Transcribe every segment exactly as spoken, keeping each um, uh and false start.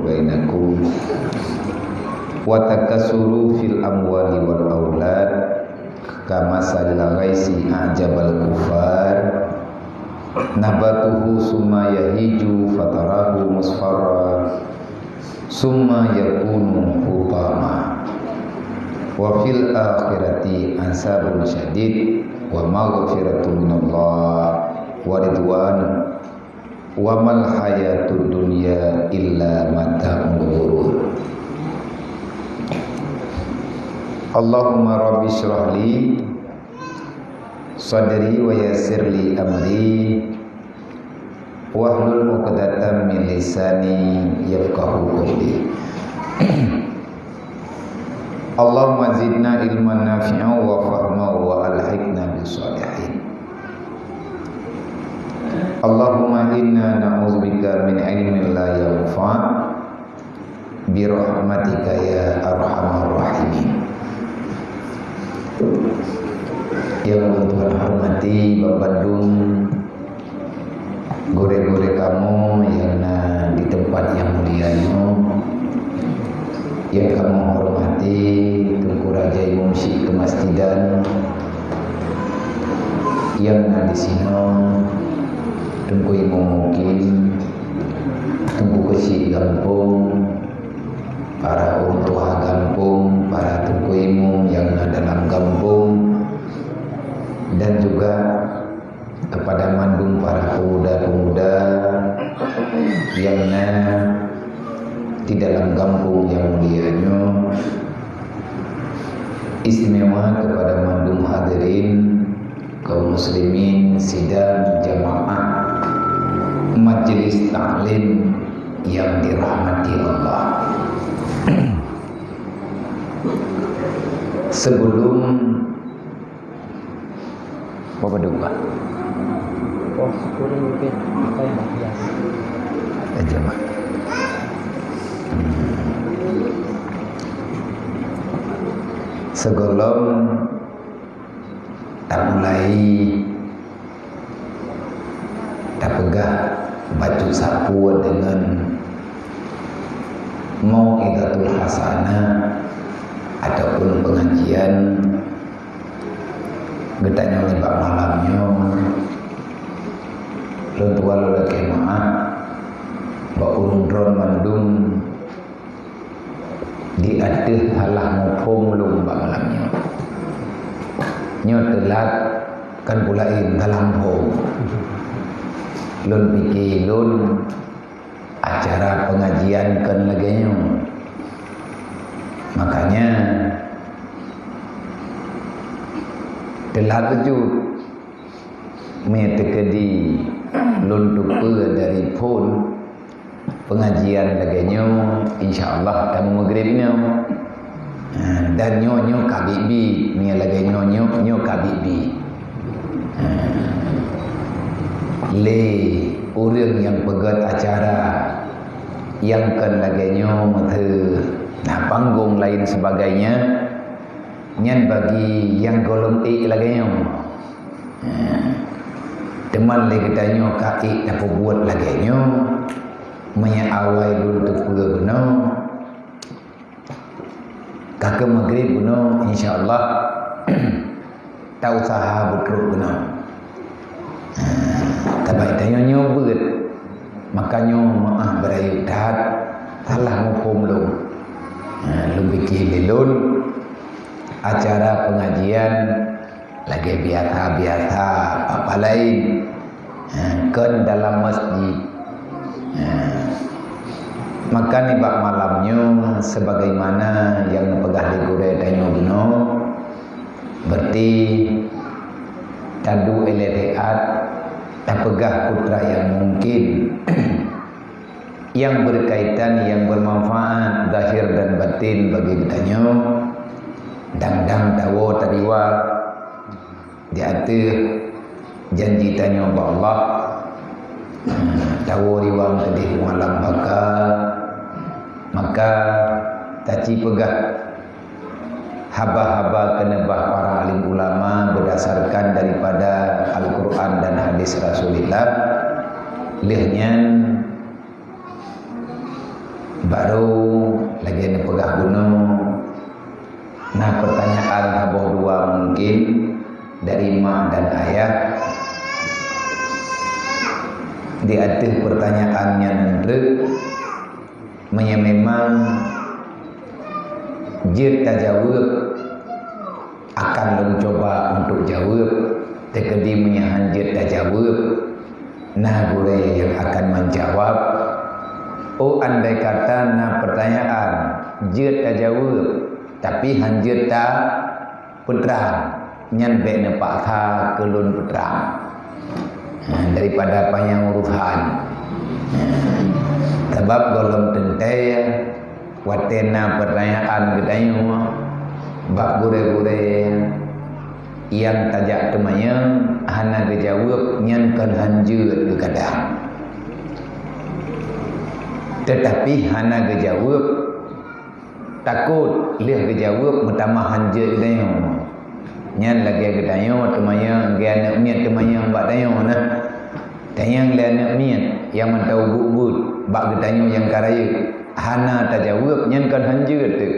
bainakum wa takatsuru fil amwali wal aulad kamasalil ghaitsi a'jabal kuffar nabatuhu tsumma yahiju fatarahu musfarra tsumma yakunu hutama wa fil akhirati adzabun syadid wa maghfiratun minallah wa ridwan wa mal hayatud dunya illa mata'ul ghurur. Allahumma rabbi shrah li sadri wa yassir li amri wahlul 'uqdatam min lisani yafqahu qawli. Allahumma zidna ilman nafi'a wa fahma wa alhiqna bis shalihin. Allahumma inna na'udzubika min ilmin la yanfa' bi rahmatika ya arhamar rahimin. Yang ulôn tuan hormati bandum gurée-gurée kamoe nyang na di teumpat nyang mulia nyoe, nyang kamoe hormati Teungku Raja Imum Syik Keumasjidan nyang na di sinoe, Teungku Imum Mukim, Teungku Keuchik Gampông, para ureuëng tuha gampông, para teungku imum nyang na dalam gampông, dan juga kepada mandum para pemuda-pemuda nyang na di dalam gampông nyang mulia nyoe, istimewa kepada mandum hadirin kaum muslimin sidang jamaah majelis taklim yang dirahmati Allah. Sebelum Bapak doa. Oh, sepuluh mungkin. Saya Mas Yas. Aja, Mak. Sebelum tamulai tapeugah bacut sapeue deungon mau'izatul hasanah ataupun pengajian geutanyoe nibak malam nyoe, lôn tuan lôn lakée meu'ah bak ureuëng droe mandum di ateueh salah muphom lôn bak malam nyoe. Nyoe teulat kan peulaén salah muphom. Lôn pike lôn acara pengajian kon lagée nyoe. Makanya teulat beujeuet. Meu teukeudi lôn tupeue dari phon pengajian lagée nyoe, insya Allah kamoe meugrib nyoe. Ha, dan nyoe, nyoe ka biet-biet, meu lagée nyoe, nyoe, nyoe ka biet-biet. Ha. Lé ureuëng nyang peugét acara nyang kon lagée nyoe, meuteue na panggong lain sebagainya, nyan bagi nyang gohlom ék lagée nyoe. Teuma lé geutanyoe ka ék tapeubuet lagée nyoe, meunyoe awai lôn teupeue bunoe, ka keu meugrib bunoe, insya Allah, ta useuha beutrok bunoe. Tapi tanyoe nyoe beuet, maka nyoe meu'ah beurayeuk that, salah muphom lôn. Lôn pike lé lôn, acara pengajian lagée biasa-biasa apa laén, ha, kon dalam masjid. Ha. Maka nibak malam nyoe, sebagaimana nyang neupeugah lé gurée tanyoe bunoe, berarti taduek ilée siat tapeugah peue nyang mungkin nyang berkaitan, nyang bermanfaat zahir dan batin bagi geutanyoe, dang-dang tawoe tariwang di ateueh janji tanyoe bak Allah, tawoe riwang keudeh u alam baka, maka taci peugah haba-haba keuneubah para alim ulama berdasarkan daripada Al-Quran dan hadis Rasulullah. Lheueh nyan, Barô lagèe neupeugah bunoe, na peurtanyaan saboh dua mungken dari ma dan ayah. Di ateueh peurtanyaan nyan treuk, meunyoe memang jeuet tajaweueb, akan lôn cuba untuk jaweueb, teukeudi meunyoe han jeuet tajaweueb, na gurèe nyang akan menjawab. Oh, andai kata na peurtanyaan jeuet tajaweueb, tapi han jeuet tapeutrang, nyan bèk neupaksa keu lôn peutrang. Ha, daripada panyang urusan. Ha, sabab gohlom teuntèe watèe na peurtanyaan geutanyoe bak gurèe-gurèe nyang tajak teumanyong hana geujaweueb, nyan kon han jeuet geugadang. Teutapi hana geujaweueb, takot lheueh geujaweueb meutamah han jeuet geutanyoe. Nyan lagèe geutanyoe teumanyong, lagèe aneuk miet teumanyong bak tanyoe na. Tanyong lé aneuk miet nyang mantong ubit-ubit bak geutanyoe nyang ka rayeuk, hana tajaweueb, nyan kon han jeuet teuk.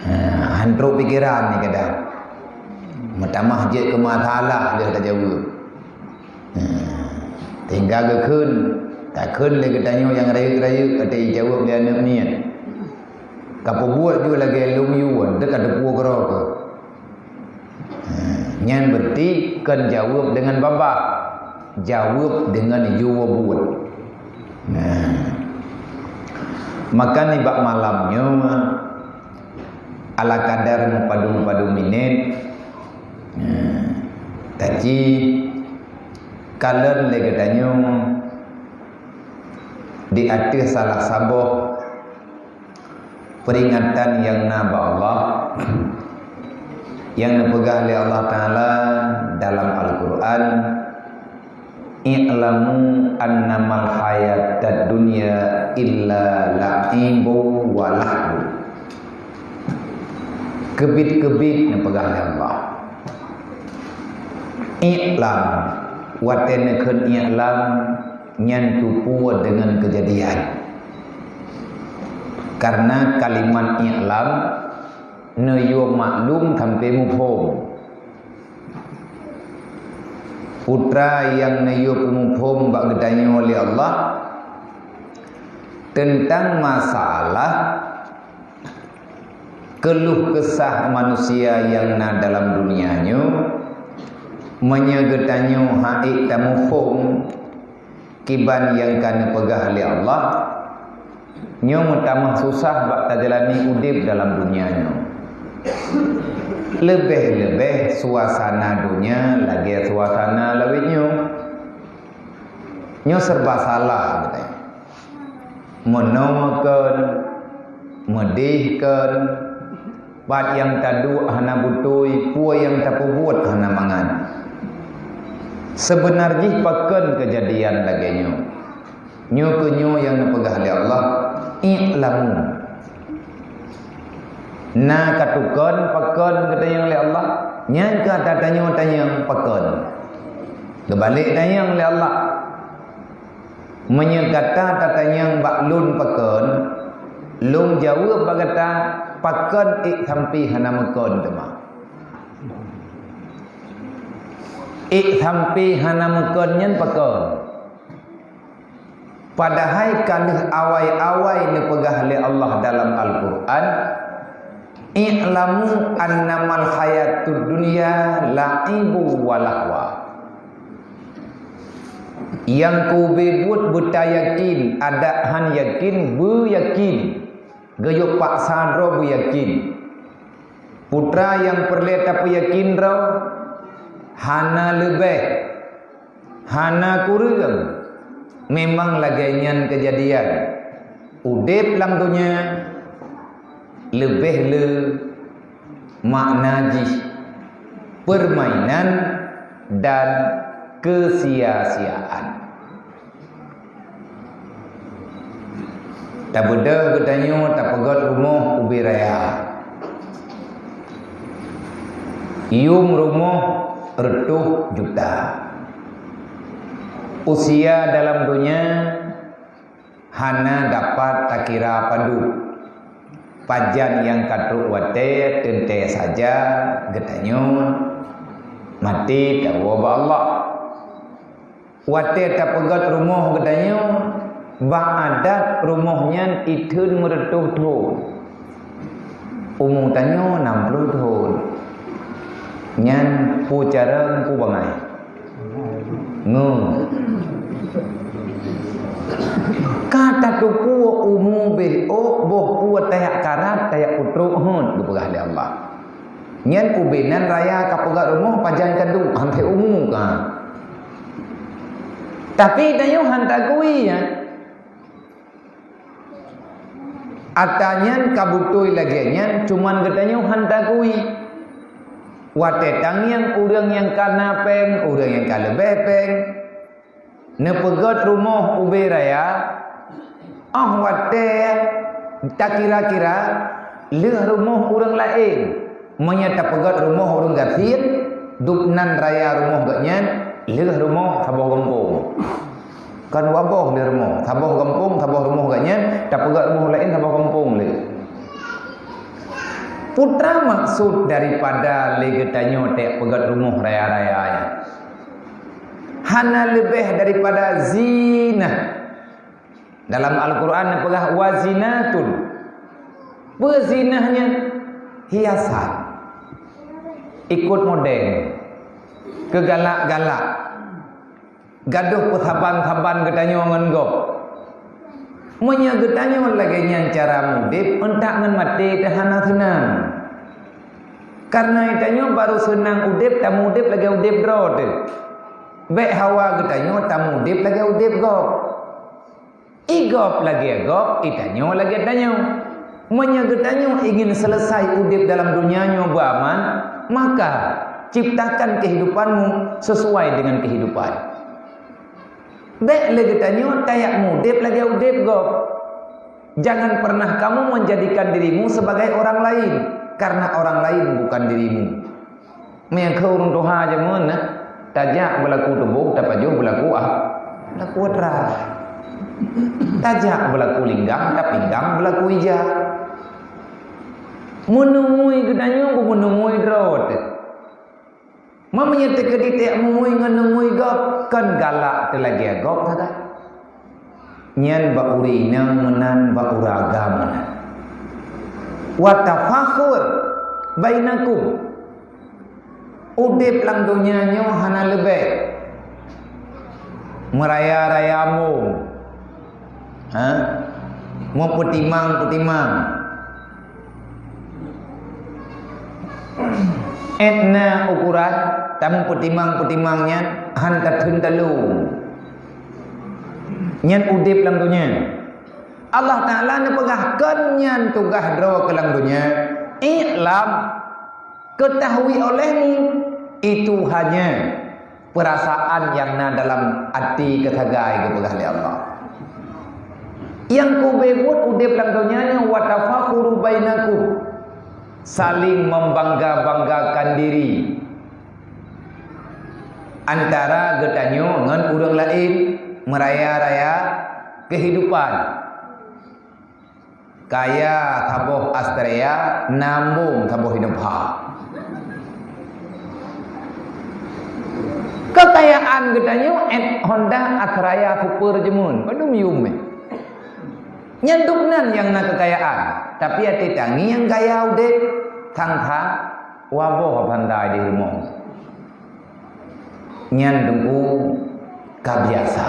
Ha, han trok pikeran nyan kadang. Meutamah jeuet keu masalah lheueh tajaweueb. Hmm. Sehingga geukheun, takheun lé geutanyoe nyang rayeuk-rayeuk ka teuh jaweueb lé aneuk miet. Ka peubuet ju lagèe lôn yue, teuka teupeue keudroe keuh. Hmm. Nyan berarti kon jaweueb deungon babah, jaweueb deungon yue buet. Nah. Maka nibak malam nyoe, ala kadar meupadum-padum minét, nah, taci kalon lé geutanyoe di ateueh salah saboh peuringatan nyang na bak Allah, nyang neupeugah lé Allah Taala dalam Al-Qur'an, "I'lamu annamal hayatad dunya illa la'ibun wa lahwu." Keubiet-keubiet neupeugah lé Allah. I'lam, watèe neukheun i'lam, nyan teupeue deungon keujadian. Karena kalimat i'lam neuyue maklum sampai muphom. Peue nyang neuyue peumuphom bak geutanyoe lé Allah teuntang masalah keuluh keusah manusia nyang na dalam dunia nyoe, meunyoe geutanyoe han ék tamuphom kiban nyang ka neupeugah lé Allah, nyoe meutamah susah bak tajalani udép dalam dunia nyoe. Leubeh-leubeh suasana dunia lagèe suasana lawét nyoe. Nyoe serba salah geutanyoe. Meunoe kon, meudéh kon, pat nyang taduek hana beutôi, peue nyang tapeubuet hana mangat. Seubeuna jih pakon keujadian lagèe nyoe? Nyoe keuh nyoe nyang neupeugah lé Allah, "I'lamu." Na ka tukon pakon geutanyong lé Allah, nyan ka tatanyoe-tanyong pakon. Geubalek tanyong lé Allah. Meunyoe gata tatanyong bak lôn pakon, lôn jaweueb bak gata, pakon ék sampai hana meukon teuma. Ék sampai hana meukon nyan pakon. Padahai ka lheueh awai-awai neupeugah lé Allah dalam Al-Qur'an, "I'lamu annamal hayatud dunya la'ibun wa lahwa." Nyang keubeue buet beutayakin, adak han yakin, beuyakin. Geuyue paksa droe beuyakin. Peue nyang peureulèe tapeuyakin droe, hana leubeh, hana kureueng. Memang lagèe nyan keujadian. Udép lam donya leubeh le makna jih peurmainan dan keusia-siaan. Tabeudôh geutanyoe tapeugöt rumoh ubé raya. Yuem rumoh reutôh juta. Usia dalam donya Hana dapat takira padub. Pajan nyang ka trok watée, teuntée saja geutanyoe maté tawoe bak Allah. Watée tapeugét rumoh geutanyoe, bak adat rumoh nyan itheun meureutoh thon. Umu tanyoe nam ploh thon. Nyan peue cara Teungku bangai? Ngon. Ka tateupeue umu béh ôk, boh peue tajak karat, tajak peutrok hon, geupeugah lé Allah. Nyan ubé nan raya ka peugét rumoh pajan ka duek, sampai umu ka. Tapi tanyoe han tagui, ya. Ata nyan ka beutôi lagée nyan, cuman geutanyoe han tagui. Watée tangieng ureuëng nyang ka na péng, ureuëng nyang ka leubeh péng, neupeugét rumoh ubé raya, óh watée takira-kira lheueh rumoh ureuëng laén. Meunyoe tapeugét rumoh ureuëng gasien, dub nan raya rumoh geuhnyan lheueh rumoh saboh gampông. Kan waboh lé rumoh, saboh gampông, saboh rumoh geuhnyan, tapeugét rumoh laén saboh gampông lé. Peue maksud daripada lé geutanyoe tapeugét rumoh raya-raya nyan? Hana leubeh daripada zinah. Dalam Al-Quran neupeugah, "Wa zinatun." Peue zinah nyan? Hiasan. Ikot moden. Keugalak-galak. Gadôh peusaban-saban geutanyoe ngon gob. Meunyoe geutanyoe lagée nyan cara udeb, euntak ngon maté teuh hana seunang. Kareuna geutanyoe barô seunang udeb, tameudeb lagée udeb droe teuh. Bék hawa geutanyoe tameudeb lagée udeb gob. Igob lagée gob, itanyoe lagée tanyoe. Meunyoe geutanyoe ingin selesai udeb dalam donya nyoe beuaman, maka ciptakan kehidupanmu sesuai dengan kehidupan. Bék lé geutanyoe tajak mudeb lagée udeb gob. Jangan pernah kamu menjadikan dirimu sebagai orang lain, karena orang lain bukan dirimu. Meunyoe keu ureuëng tuha jameun na, tajak beulaku tuboh, tapajoh beulaku ah, beulaku atra. Tajak beulaku linggang, tapinggang beulaku ija. Meuneumui geutanyoe beumeunungui droe teuh. Meunyoe teukeudi tajak mungui ngon neungui gob, kon galak teuh lagée gob sagai. Nyan bak ureuëng inong meunan, bak ureuëng agam meunan. Wa tafakhur bainakum. Udeb lam donya nyoe hana leubeh. Meuraya-raya mong. Ha? Meupeutimang-peutimang. Ék na ukuran, tameupeutimang-peutimang nyan, han tatheun talông. Nyan udeb lam donya. Allah Taala neupeugah kon nyan tugaih droe keu lam donya. I'lam, ketahui olehmu, itu hanya perasaan yang na dalam até keu sagai geupeugah lé Allah. Nyang keu ubé buet udeb lam donya nyoe, wa tafakhuru bainakum, saling membangga-banggakan diri antara geutanyoe ngon ureuëng laén, meuraya-raya kehidupan. Kaya saboh Astrea, nambong saboh Innova. Keukayaan geutanyoe, eh, Honda Astrea Super jameun, padum yum, eh. Nyan dum nan nyang na keukayaan, tapi até tangieng gaya udeb, thang-thang waboh bandai di rumoh. Nyan teungku ka biasa.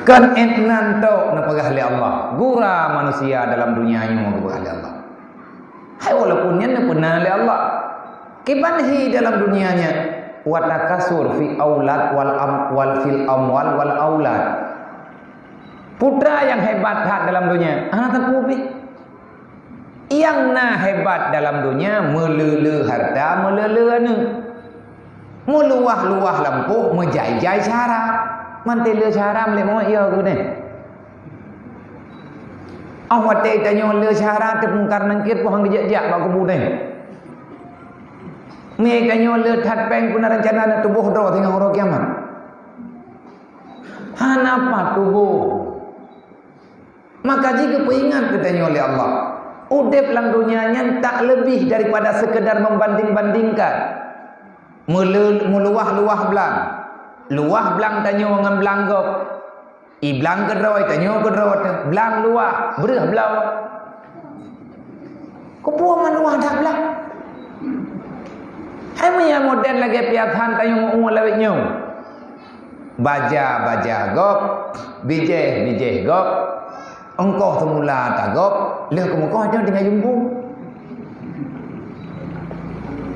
Kon ék nan tok neupeugah lé Allah, gura manusia dalam donya nyoe geupeugah lé Allah. Hai walaupun nyan neupeuna lé Allah. Kiban hi dalam donya nyan, wa takasur fi aulad wal am-, wal fil amwal wal aulad. Putra nyang hebat that dalam donya, hana teupeu pih. Nyang na hebat dalam donya, meuleu-leu harta, meuleu-leu aneuëk. Meuluwah-luwah lampôh, meujai-jai syara. Manté leu syara meulé moe, iya geuh nyan. Óh watée tanyoe leu syara teupungkar nangkét poh han geujak-jak bak kubu nyan. Mie tanyoe leu that péng puna reuncana na tuboh droe singoh uroe kiamat. Hana pat tuboh. Maka jih geupeuingat geutanyoe lé Allah, udeb lam donya nyan tak leubeh daripada sekedar membanding-bandingkan. Meule-, meuluwah-luwah blang. Luwah blang tanyoe ngon blang gob. I blang keudroe, tanyoe keudroe teuh. Blang luwah, breuh bloe. Keupeue meunan luwah that blang? Hai meunyo modern lagèe piasan tanyoe meu-umu lawét nyoe. Baja-baja gob, bijéh-bijéh gob, eungkoh seumula tagob, lheueh keumeukoh nyoe tinggai jumbung.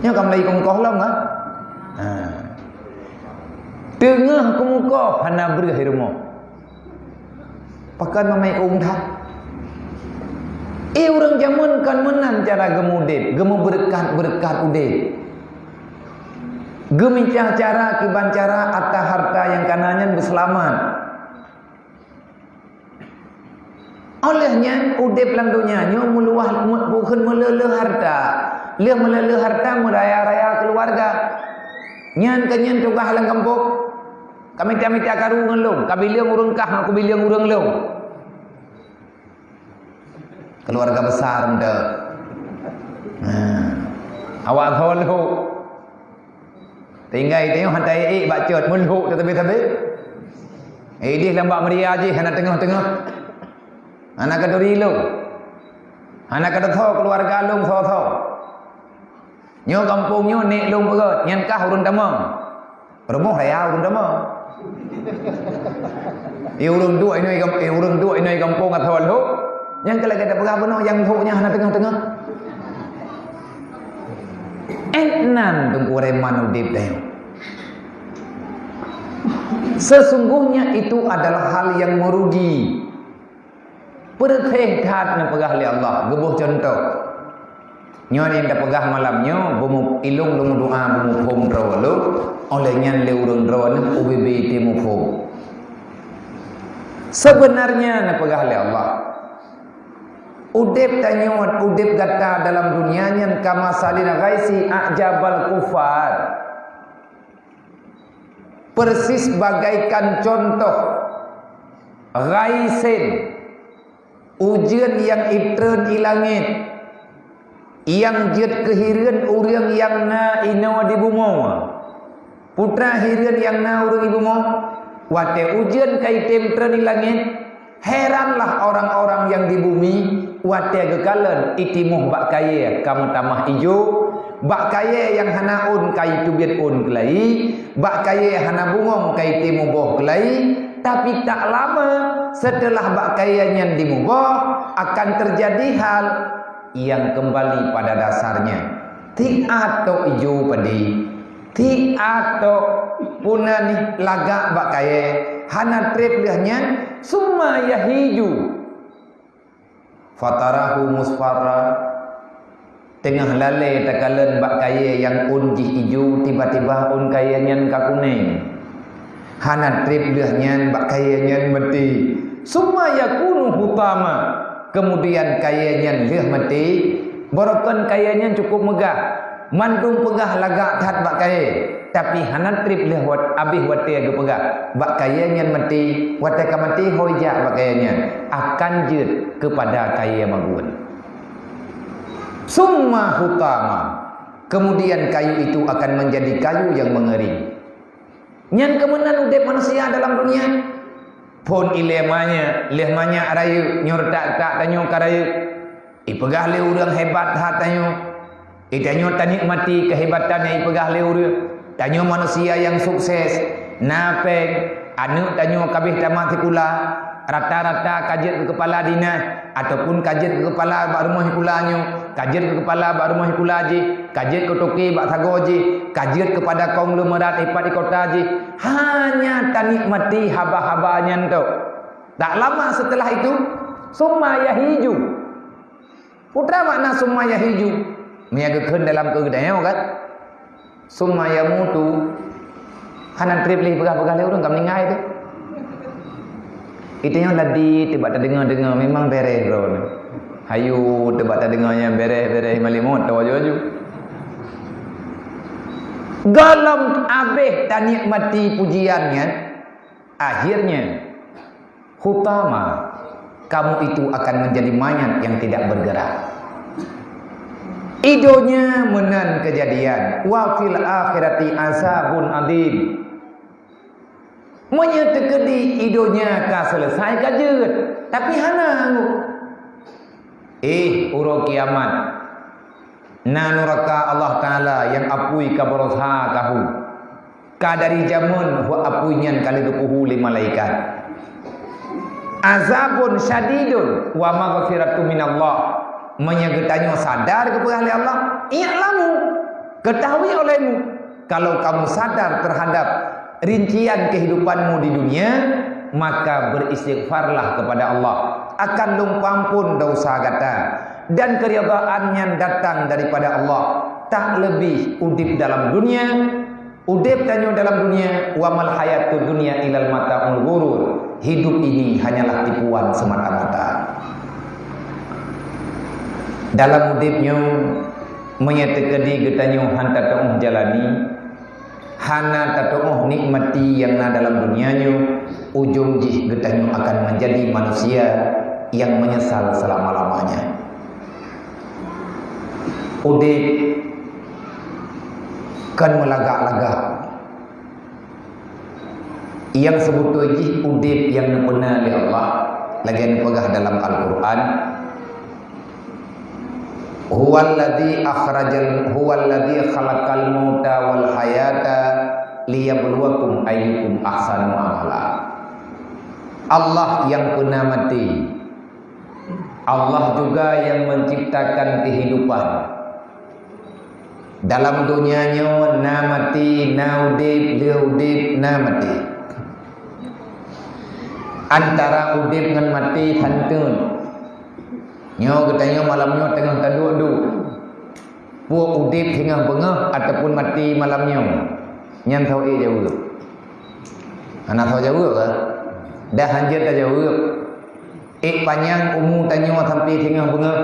Nyoe ka meulayeue keungkoh lom, ha? Ha. Teungoh keumeukoh hana breuh i rumoh. Pakon mamai keu undang? Eh, ureueng jameun kon meunan cara geumudeb, geumeubeureukat-beureukat udeb. Geumincah cara kiban cara ata harta nyang kana nyan beuseulamat. Óh lheueh nyan, udeb lam donya nyoe meuluwah, me-, bukon meuleu-leu harta. Lheueh meuleu-leu harta, meuraya-raya keuluwarga. Nyan keuh nyan tugaih lam gampông. Ka mita-mita karu ngon lôn, ka bileueng ureueng kah ngon kubileueng ureueng lôn. Keuluwarga besar meunan. Nah, awak lhok-lhok. Tinggai tanyoe hana ék bak cot, meulhok teutabé-tabé. Idéh lam bak meuria jih hana teungoh-teungoh. Hana keuduri lôn. Hana keudeutoe keuluwarga lôn soe-soe. Nyoe gampông nyoe nek lôn peugöt, nyan kah ureueng tamong. Rumoh raya ureueng tamong. Eh, ureueng duek inoe gam-, eh, ureueng duek inoe gampông atawa lhok, nyan keuh lagèe tapeugah bunoe nyang lhok nyan hana teungoh-teungoh. Eh, nan teungku reman udeb tanyoe. Sesungguhnya itu adalah hal yang merugi. Peureuséh that neupeugah lé Allah, geuboh cuntoh. Nyoe nyang tapeugah malam nyoe, beumu-, ilôn lôn meudoa beumuphom droe lôn, óh lheueh nyan lé ureueng droeneuh ubé-bé teuh muphom. Sebenarnya neupeugah lé Allah, udeb tanyoe, udeb gata dalam dunia nyan kamasalil ghaisi a'jabal kuffar. Persis bagaikan contoh ghaisen, ujeuen nyang itreun i langét, nyang jeuet keu hireuen ureueng nyang na inoe di bumoe. Peue teuma hireuen nyang na ureueng di bumoe? Watèe ujeuen ka item treun i langét, heranlah orang-orang nyang di bumi watèe geukalon itimoh bak kayèe ka meutamah ijo, bak kayèe nyang hana ôn ka iteubiet ôn keulayi, bak kayèe hana bungöng ka itém muboh keulayi, tapi tak lama seuteulah bak kayèe nyan dimuboh, akan teujadi hal nyang keumbali pada dasarnya. Tiep tok ijo padé, tiep tok puna nih lagak bak kayèe, hana trép lheueh nyan, summa yahiju. Fatarahu musfarra, teungoh lalé takalon bak kayèe nyang ôn jih ijo, tiba-tiba ôn kayèe nyan ka kunéng. Hana trép lheueh nyan bak kayèe nyan maté. Summa yakunu hutama, keumudian kayèe nyan lheueh maté. Barokon kayèe nyan cukup meugah. Mandum peugah lagak that bak kayèe, tapi hana trép lheueh wat-, abéh watèe geupeugah, bak kayèe nyan maté, watèe ka maté ho ijak bak kayèe nyan, akan jeuet keupada kayèe magun. Summa hutama, kemudian kayu itu akan menjadi kayu yang mengering. Nyan keuh meunan udép manusia dalam dunia. Phon ilèe manyak, lheueh manyak rayeuk, nyoe reutak-reutak tanyoe ka rayeuk. Ipeugah lé ureueng hebat that tanyoe. Itanyoe tanikmati kehebatan nyang ipeugah lé ureueng. Tanyoe manusia nyang sukses, na pèng, aneuk tanyoe ka abéh tamat sikula, rata-rata ka jeuet keu keupala dinas, ataupun ka jeuet keu keupala bak rumoh sikula nyoe, ka jeuet keu keupala bak rumoh sikula jih, ka jeuet keu toke bak sagoe jih, ka jeuet keupada konglomerat ipat di kota jih, hanya tanikmati haba-haba nyan tok. Tak lama setelah itu, summa yahiju. Peue teuma makna summa yahiju? Meunyo geukheun dalam keu geutanyoe kan? Summa yamutu. Hana trép lé peugah-peugah lé ureueng ka meuninggai teuh. Itanyoe ladi teuh bak tadeungoe-deungoe memang bèrèh droeneuh. Hayeu teuh bak tadeungoe nyan bèrèh-bèrèh malék meuet tawoe aju-aju. Gohlom abéh tanikmati pujian nyan, Akhirnya, khutama, kamu itu akan menjadi mayat yang tidak bergerak. I donya meunan keujadian, wa fil akhirati azabun adim. Meunyoe teukeudi i donya ka selesai ka jeuet, tapi hana anggô. Eh, uroe kiamat, na nuraka Allah Taala nyang apui ka barosa kahu. Ka dari jameun apui nyan ka lheueh geupeuhu lé malaikat. Azabun syadidun wa maghfiratun minallah. Meunyoe geutanyoe sadar geupeugah lé Allah, i'lamu, ketahui olehmu, kalau kamu sadar terhadap rincian kehidupanmu di dunia, maka beristighfarlah kepada Allah, akan lôn peuampôn dosa gata, dan keridhaan nyan datang daripada Allah. Tak leubeh udeb dalam dunia, udeb tanyoe dalam dunia, wa mal hayatud dunya illa mata'ul ghurur. Hidup ini hanyalah tipuan semata-mata. Dalam udeb nyoe, meunyoe teukeudi geutanyoe han tatu'oh jalani, hana tatu'oh nikmati nyang na dalam dunia nyoe, ujong jih geutanyoe akan menjadi manusia nyang meunyeusal selama-lamanya. Udeb kon meulagak-lagak. Nyang seubeutôi jih udeb nyang neupeuna lé Allah, lagée neupeugah dalam Al-Qur'an, "Huwallazi akhrajal, huwallazi khalaqal mauta wal hayata liyabluwakum ayyukum ahsanu amala." Allah nyang peuna maté. Allah juga nyang menciptakan kehidupan. Dalam donya nyoe na maté, na udeb, le udeb, na maté. Antara udeb ngon maté santeun. Nyoe geutanyoe malam nyoe teungoh taduek-duek. Peue udeb singoh beungoh ataupun maté malam nyoe? Nyan soe jaweueb? Hana soe jaweueb, kan? Dah hanjeuet tajaweueb. Ék panyang umu tanyoe sampoe singoh beungoh,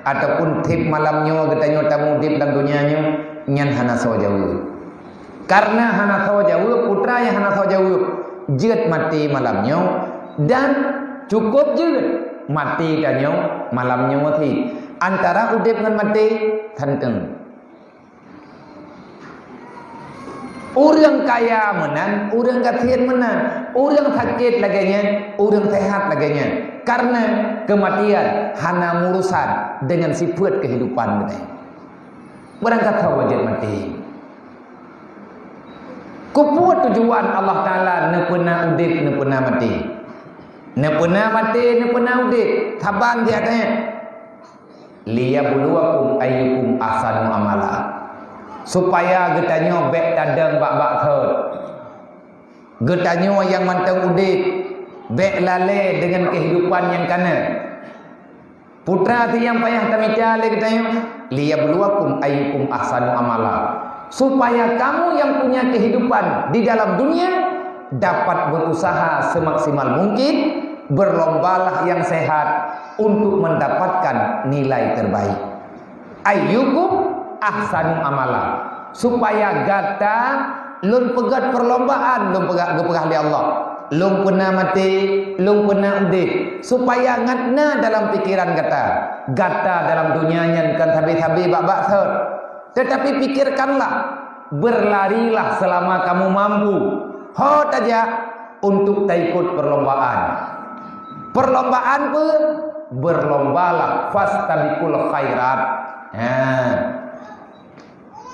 ataupun tieb malam nyoe geutanyoe tamudeb lam donya nyoe, nyan hana soe jaweueb. Kareuna hana soe jaweueb, peue teuma nyang hana soe jaweueb, jeuet maté malam nyoe, dan cukôp jeuet maté tanyoe malam nyoe cit. Antara udeb ngon maté, santeun. Ureuëng kaya meunan, ureuëng gasien meunan, ureuëng sakét lagée nyan, ureuëng seuhat lagée nyan. Kareuna keumatian hana meurusan deungon sifeuet keuhidupan geutanyoe. Barangkasoe jeuet maté. Keupeue tujuan Allah Taala neupeuna udeb, neupeuna maté? Neupeuna maté, neupeuna udeb, saban siat nyan. "Liyabluwakum ayyukum ahsanu amala." Supaya geutanyoe bék tadong bak-bak thot. Geutanyoe nyang mantong udeb, bék lalée deungon keuhidupan nyang kana. Peue teuma nyang payah tamita lé geutanyoe, "Liyabluwakum ayyukum ahsanu amala." Supaya kamu yang punya kehidupan di dalam dunia dapat berusaha semaksimal mungkin, berlombalah yang sehat untuk mendapatkan nilai terbaik. "Ayyukum ahsanu amala." Supaya gata, lôn peugét perlombaan, lôn peugét, geupeugah lé Allah. Lôn peuna maté, lôn peuna udeb. Supaya ngat na dalam pikiran gata. Gata dalam dunia nyan kon sabe-sabe bak-bak thot. Tetapi pikirkanlah, berlarilah selama kamu mampu. Ho tajak untuk taikut perlombaan. Perlombaan peue? Berlombalah, fastabiqul khairat. Ha.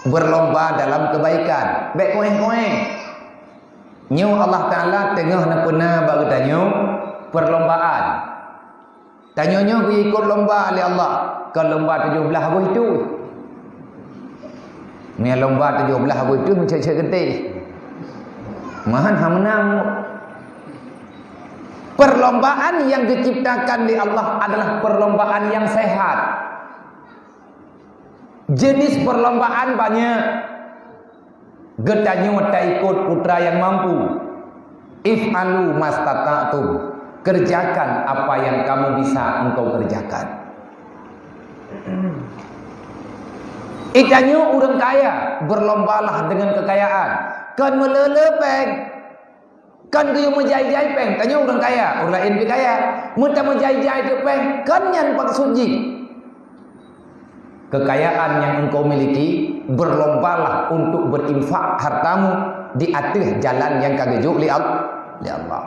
Berlomba dalam kebaikan. Bék koéh-koéh. Nyoe Allah Taala teungoh neupeuna bak geutanyoe perlombaan. Tanyoe nyoe geuikot lomba lé Allah, kon lomba tujoh blaih Agustus. Meunyoe lomba tujoh blaih Agustus meucék-cék geuté. Meuhan hana meunang. Perlombaan yang diciptakan lé Allah adalah perlombaan yang sehat. Jenis perlombaan banyak. Geutanyoe taikot peue nyang mampu. "If'alu mastata'tum." Kerjakan apa yang kamu bisa engkau kerjakan. Geutanyoe ureuëng kaya, berlombalah dengan kekayaan. Kon meuleuleupeng. Kan geuyue meujai-jai péng, tanyoe ureuëng kaya, ureuëng laén pih kaya. Meutameujai-jai teuk péng, kan nyan maksud jih. Kekayaan yang engkau miliki, berlombalah untuk berinfak hartamu di ateueh jalan nyang ka geujok lé Al-, lé Allah.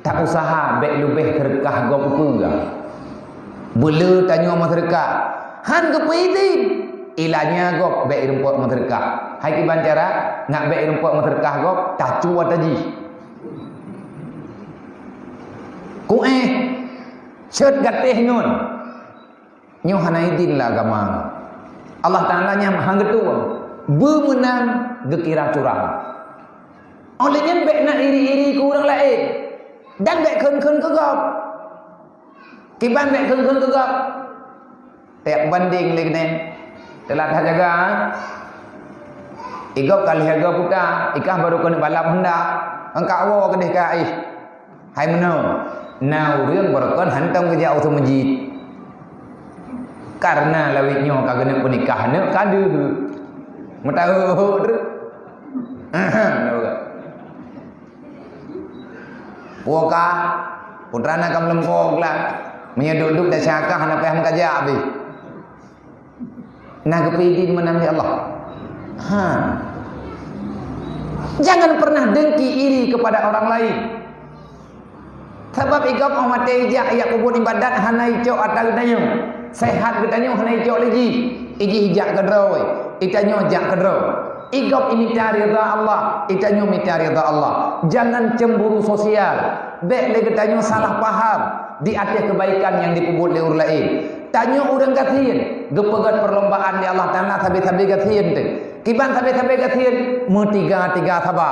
Tak usaha bék leubeh seudeukah gob ukeue. Beuleu tanyoe meuseudeukah, han geupeuidin. Ilanya gob bék irumpok meuseudeukah. Hai kiban cara, nak bék irumpok meuseudeukah gob, tacuwa tajih. Kuéh, cot gatéh ngon. Nyoe hana idin lé agama. Allah Taala nyang han geutueng, beumeunang geukira curang. Óh lheueh nyan bék na iri-iri keu ureuëng laén, dan bék kheun-kheun keu gob. Kiban bék kheun-kheun keu gob. Tajak banding lé keunoe. Teulat that jaga. Igob ka lheueh jaga puta, ikah baru keuneuk balap Honda. Angkat woe keudeh ka ih. Hai meunoe, na ureuëng barokon hantom geujak u meuseujid. Karena lawét nyoe ka geuneuk peunikah aneuk ka deuh. Meutaheuek-heuek treuk. Woe ka, putra na ka meuleumpok lah. Meunyoe duek-duek desya ka hana payah meukajak abéh. Na geupeuidin meunan lé Allah. Ha. Jangan pernah dengki iri kepada orang lain. Sabab igob óh maté ijak, ijak peubuet ibadat hana icok ata geutanyoe. Sehat geutanyoe hana icok lé jih. Ijih ijak keudroe. Itanyoe jak keudroe. Igob imita ridha Allah. Itanyoe mita ridha Allah. Jangan cemburu sosial. Bék lé geutanyoe salah paham di ateueh kebaikan nyang jipeubuet lé ureuëng laén. Tanyoe ureuëng gasien, geupeugét perlombaan lé Allah Taala sabe-sabe gasien teuh. Kiban sabe-sabe gasien, meutiga-tiga saba.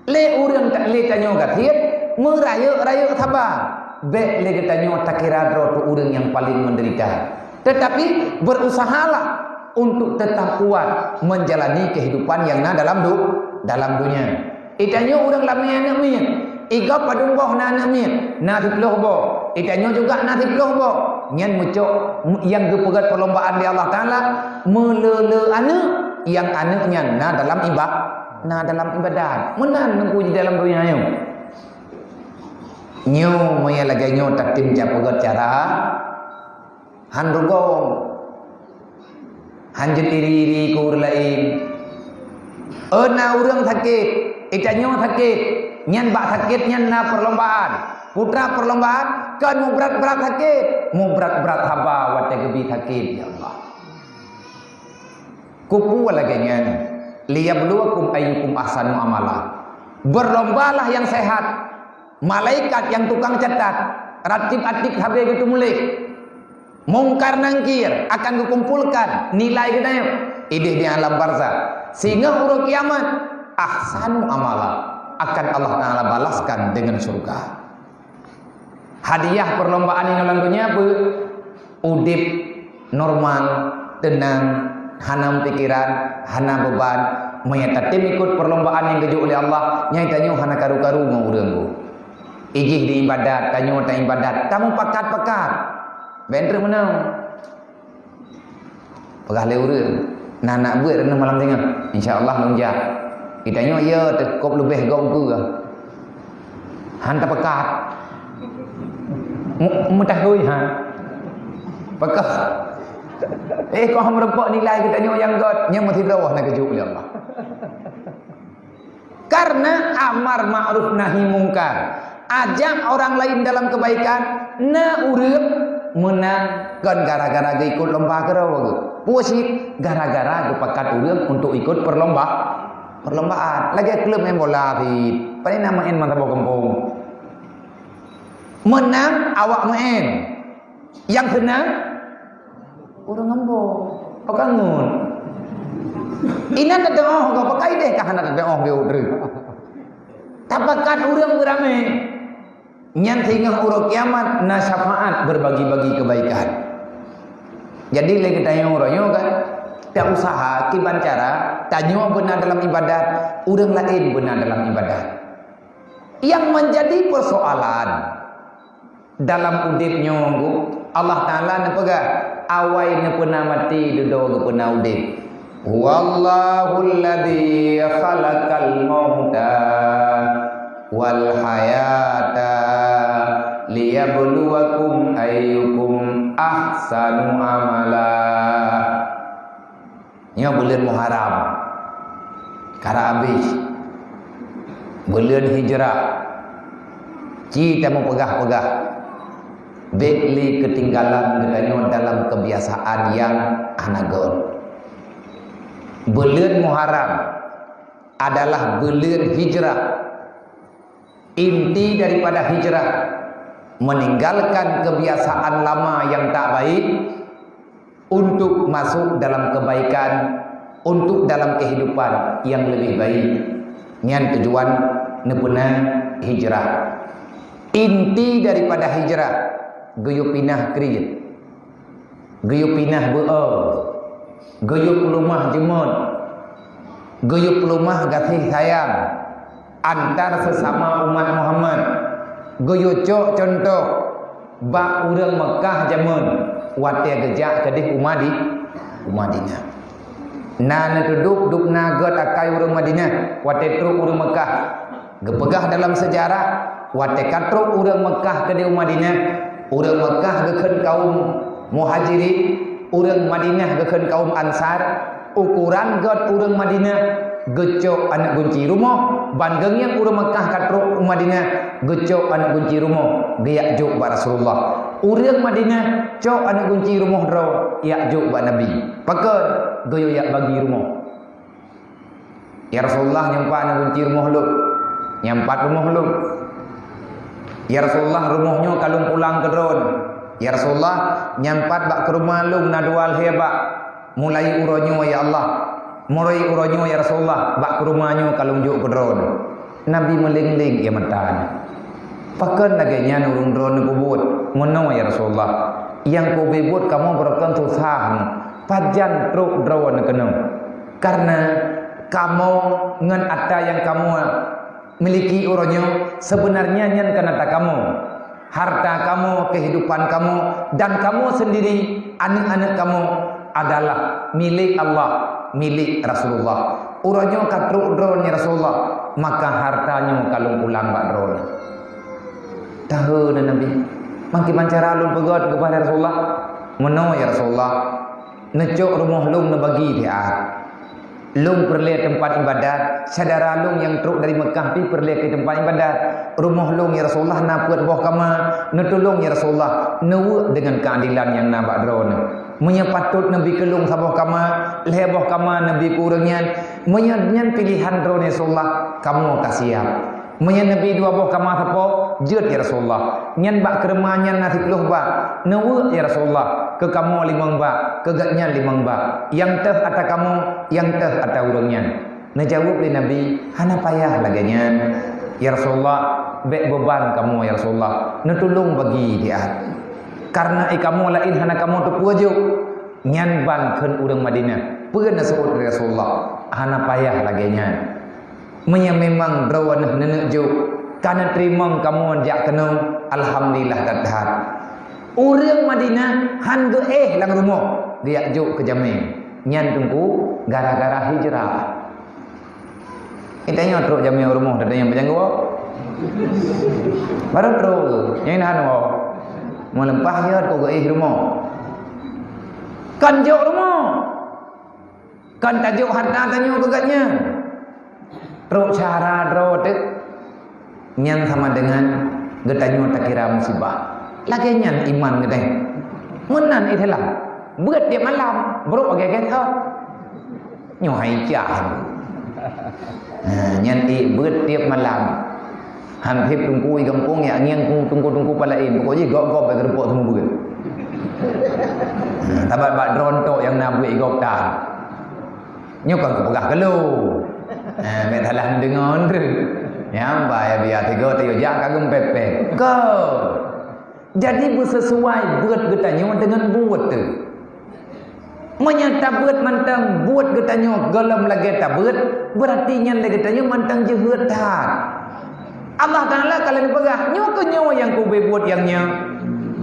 Lé ureuëng ta-, lé tanyoe gasien, meurayeuk-rayeuk saba. Bék lé geutanyoe takira droe teuh ureuëng nyang paleng meudeurita. Teutapi, beurusahalah untuk tetap kuat menjalani kehidupan nyang na dalam du-, dalam dunia. Itanyoe ureuëng lam miet aneuk miet. Igob padum boh na aneuk miet, na siplôh boh. Itanyoe juga na siplôh boh. Nyan meucok nyang geupeugét perlombaan lé Allah Taala, meuleu-leu aneuk, nyang aneuk nyan na dalam iba-, na dalam ibadat. Meunan neuk uji dalam donya nyoe. Nyoe meunyo lagée nyoe tatem jak peugét cara, han rugom. Han jeuet iri-iri keu ureuëng laén. Oh, na ureuëng sakét, itanyoe sakét, nyan bak sakét nyan na perlombaan. Putra perlombaan, kon mubrat-brat sakét, mubrat-brat haba watée geubi sakét, ya Allah. Kupeue lagée nyan, liyabluwakum ayyukum ahsanu amala. Berlombalah yang sehat. Malaikat nyang tukang catat, ratib-atib sabe geuteumuléh. Mungkar Nangkir akan geukumpolkan nilai geutanyoe ideh di alam barzakh. Singoh uroe kiamat, ahsanu amala, akan Allah Taala balaskan dengan syurga. Hadiah perlombaan inoe lam donya peue? Udeb normal, teunang, hana pikiran, hana beban. Meunyo tatem ikot perlombaan nyang geujok lé Allah, nyan tanyoe hana karu-karu ngon ureuëng bu. Ijih di ibadat, tanyoe ta ibadat, tamupakat-pakat. Bék treuk meunoe. Peugah lé ureuëng, na aneuk beuet reunoh malam singoh. Insya Allah lôn jak. Geutanyoe, ya, teuh kop leubeh gob ukeue. Han tapeugah. Mu-, meutahôi, ha. Peugah. Eh, kok han meurumpok nilai geutanyoe nyang göt, nyan meusidroe na geujok lé Allah. Karena amar ma'ruf nahi mungkar, ajak orang lain dalam kebaikan, na ureuëng meunan kon gara-gara geuikot lomba keudroe. Peue cit? Gara-gara geupakat ureuëng untuk ikot perlomba-, perlombaan. Lagée klub main bola cit. Pane na main masa boh gampông. Meunang awak main. Nyang seunang ureuëng ambo. Pakangon. Inan teudeungoh, pakai deh ka hana teudeungoh di ureuëng. Tapakat ureuëng beuramé. Nyan singoh uroe kiamat na syafaat berbagi-bagi kebaikan. Jadi lé geutanyoe uroe nyoe kan, ta usaha kiban cara tanyoe beuna dalam ibadat, ureuëng laén beuna dalam ibadat. Yang menjadi persoalan, dalam udeb nyoe, Allah Taala neupeugah, awai neupeuna maté, dudoe geupeuna udeb. Huwallahul ladzi khalaqal mauta wal hayata liyabluwakum ayyukum ahsanu amala. Nyoe buleuen Muharram. Karab habéh. Buleuen hijrah. Ci tameupeugah-peugah. Bék lé keutinggalan geutanyoe dalam keubiasaan nyang hana göt. Buleuen Muharram adalah buleuen hijrah. Inti daripada hijrah, meninggalkan kebiasaan lama yang tak baik untuk masuk dalam kebaikan, untuk dalam kehidupan yang lebih baik. Nyan tujuan neupeuna hijrah. Inti daripada hijrah, geuyue pinah kriet. Geuyue pinah beuo, geuyue peuleumah jeumöt, geuyue peuleumah gaséh sayang antar sesama umat Muhammad, geuyue cok cuntoh bak ureuëng Meukah jamén watée geujak keudeh u Madi-, u Madinah. Na neutudôk dubna göt akai ureuëng Madinah watée trok ureuëng Meukah. Geupeugah dalam seujarah, watée ka trok ureuëng Meukah keudeh u Madinah, ureuëng Meukah geukheun kawöm Muhajirin, ureuëng Madinah geukheun kawöm Ansar, ukoran göt ureuëng Madinah geucok aneuëk gunci rumoh, ban geungieng ureuëng Meukah ka trok u Madinah geucok aneuëk gunci rumoh geujak jok bak Rasulullah. Ureuëng Madinah cok aneuëk gunci rumoh droe jak jok bak Nabi. Pakon? Geuyue jak bagi rumoh. "Ya Rasulullah, nyoe pat aneuëk gunci rumoh lôn." "Nyoe pat rumoh lôn." "Ya Rasulullah, rumoh nyoe ka lôn pulang keu droeneuh." "Ya Rasulullah, nyoe pat bak keureuma lôn na dua lhée bak. Mulai uroe nyoe, ya Allah, mulai uroe nyoe, ya Rasulullah, bak keureuma nyoe ka lôn jok keu droeneuh." Nabi meuléng-léng ie mata nyan. "Pakon lagée nyan ureuëng droeneuh peubuet?" "Meunoe, ya Rasulullah, nyang kubuet kamoe beureukan susah nyoe. Pajan trok droeneuh keunoe? Karena kamoe ngon atra nyang kamoe miliki uroe nyoe, sebenarnya nyan kon atra kamoe. Harta kamoe, kehidupan kamoe, dan kamoe sendiri, aneuëk-aneuëk kamoe adalah milék Allah, milék Rasulullah. Uroe nyoe ka trok droeneuh, ya Rasulullah, maka harta nyoe ka lôn pulang bak droeneuh." Tahu na Nabi, "Mangkiban cara lôn peugöt keupada Rasulullah?" "Meunoe, ya Rasulullah, neucok rumoh lôn neubagi siat. Lôn peureulée teumpat iébadat, syedara lôn nyang trok dari Meukah pih peureulée keu teumpat iébadat. Rumoh lôn, ya Rasulullah, na peuet boh kama, neutulông, ya Rasulullah, neuweuek deungon keuadilan nyang na bak droeneuh. Meunyoe patôt neubi keu lôn saboh kama, lhée boh kama neubi keu ureuëng nyan, meunyoe nyan piléhan droeneuh, ya Rasulullah, kamoe ka siab. Meunyoe neubi dua boh kama sapo, jeuet, ya Rasulullah. Nyan bak keureuma nyan na siploh bak, neuweuek, ya Rasulullah, keu kamoe limong bak, keu gobnyan limong bak. Nyang teuh atra kamoe, nyang teuh atra ureuëng nyan." Neujaweueb lé Nabi, "Hana payah lagée nyan. Ya Rasulullah, bék beuban kamoe, ya Rasulullah. Neutulông bagi siat. Karena ie kamoe laén hana kamoe teupeue jok." Nyan ban kheun ureuëng Madinah. Peue neuseuôt lé Rasulullah? "Hana payah lagée nyan. Meunyoe memang droeneuh neuneuk jok, ka neuteurimong kamoe jak keunoe, alhamdulillah that-that." Ureuëng Madinah han geuéh lam rumoh, geujak jok keu jamé. Nyan teungku gara-gara hijrah. Geutanyoe trok jamé u rumoh, geutanyoe beujanggô. Barô trok, nyan hana woe. Meuleupah jeuet keu geuéh rumoh. Kon jok rumoh. Kon tajok harta tanyoe keu gobnyan. Trok syedara droe teuk. Nyan sama dengan geutanyoe takira musibah. Lagée nyan iman geutanyoe. Meunan Islam. Beuet tieb malam, brok lagée-lagée thon. Nyoe hai cah. Ha, nyan ék beuet tieb malam. Han sép teungku i gampông jak ngieng teungku-teungku pat laén. Pokok jih gob-gob bak keureupok teumubeuet. Ha, tabat bak droe tok nyang na buet i gob tan. Nyoe kon kupeugah keu lôn. Ha, bék salah neudeungoe. Nyang ba ya biasa tigo tayue jak ka geumpepet. Kon. Jadi beusesuai beuet geutanyoe deungon buet teuh. Meunyoe tabeuet mantong buet geutanyoe gohlom lagée tabeuet, beurati nyan lé geutanyoe mantong jeuhet that. Allah Taala ka lheueh peugah, "Nyoe keuh nyoe nyang kubi buet nyang nyoe."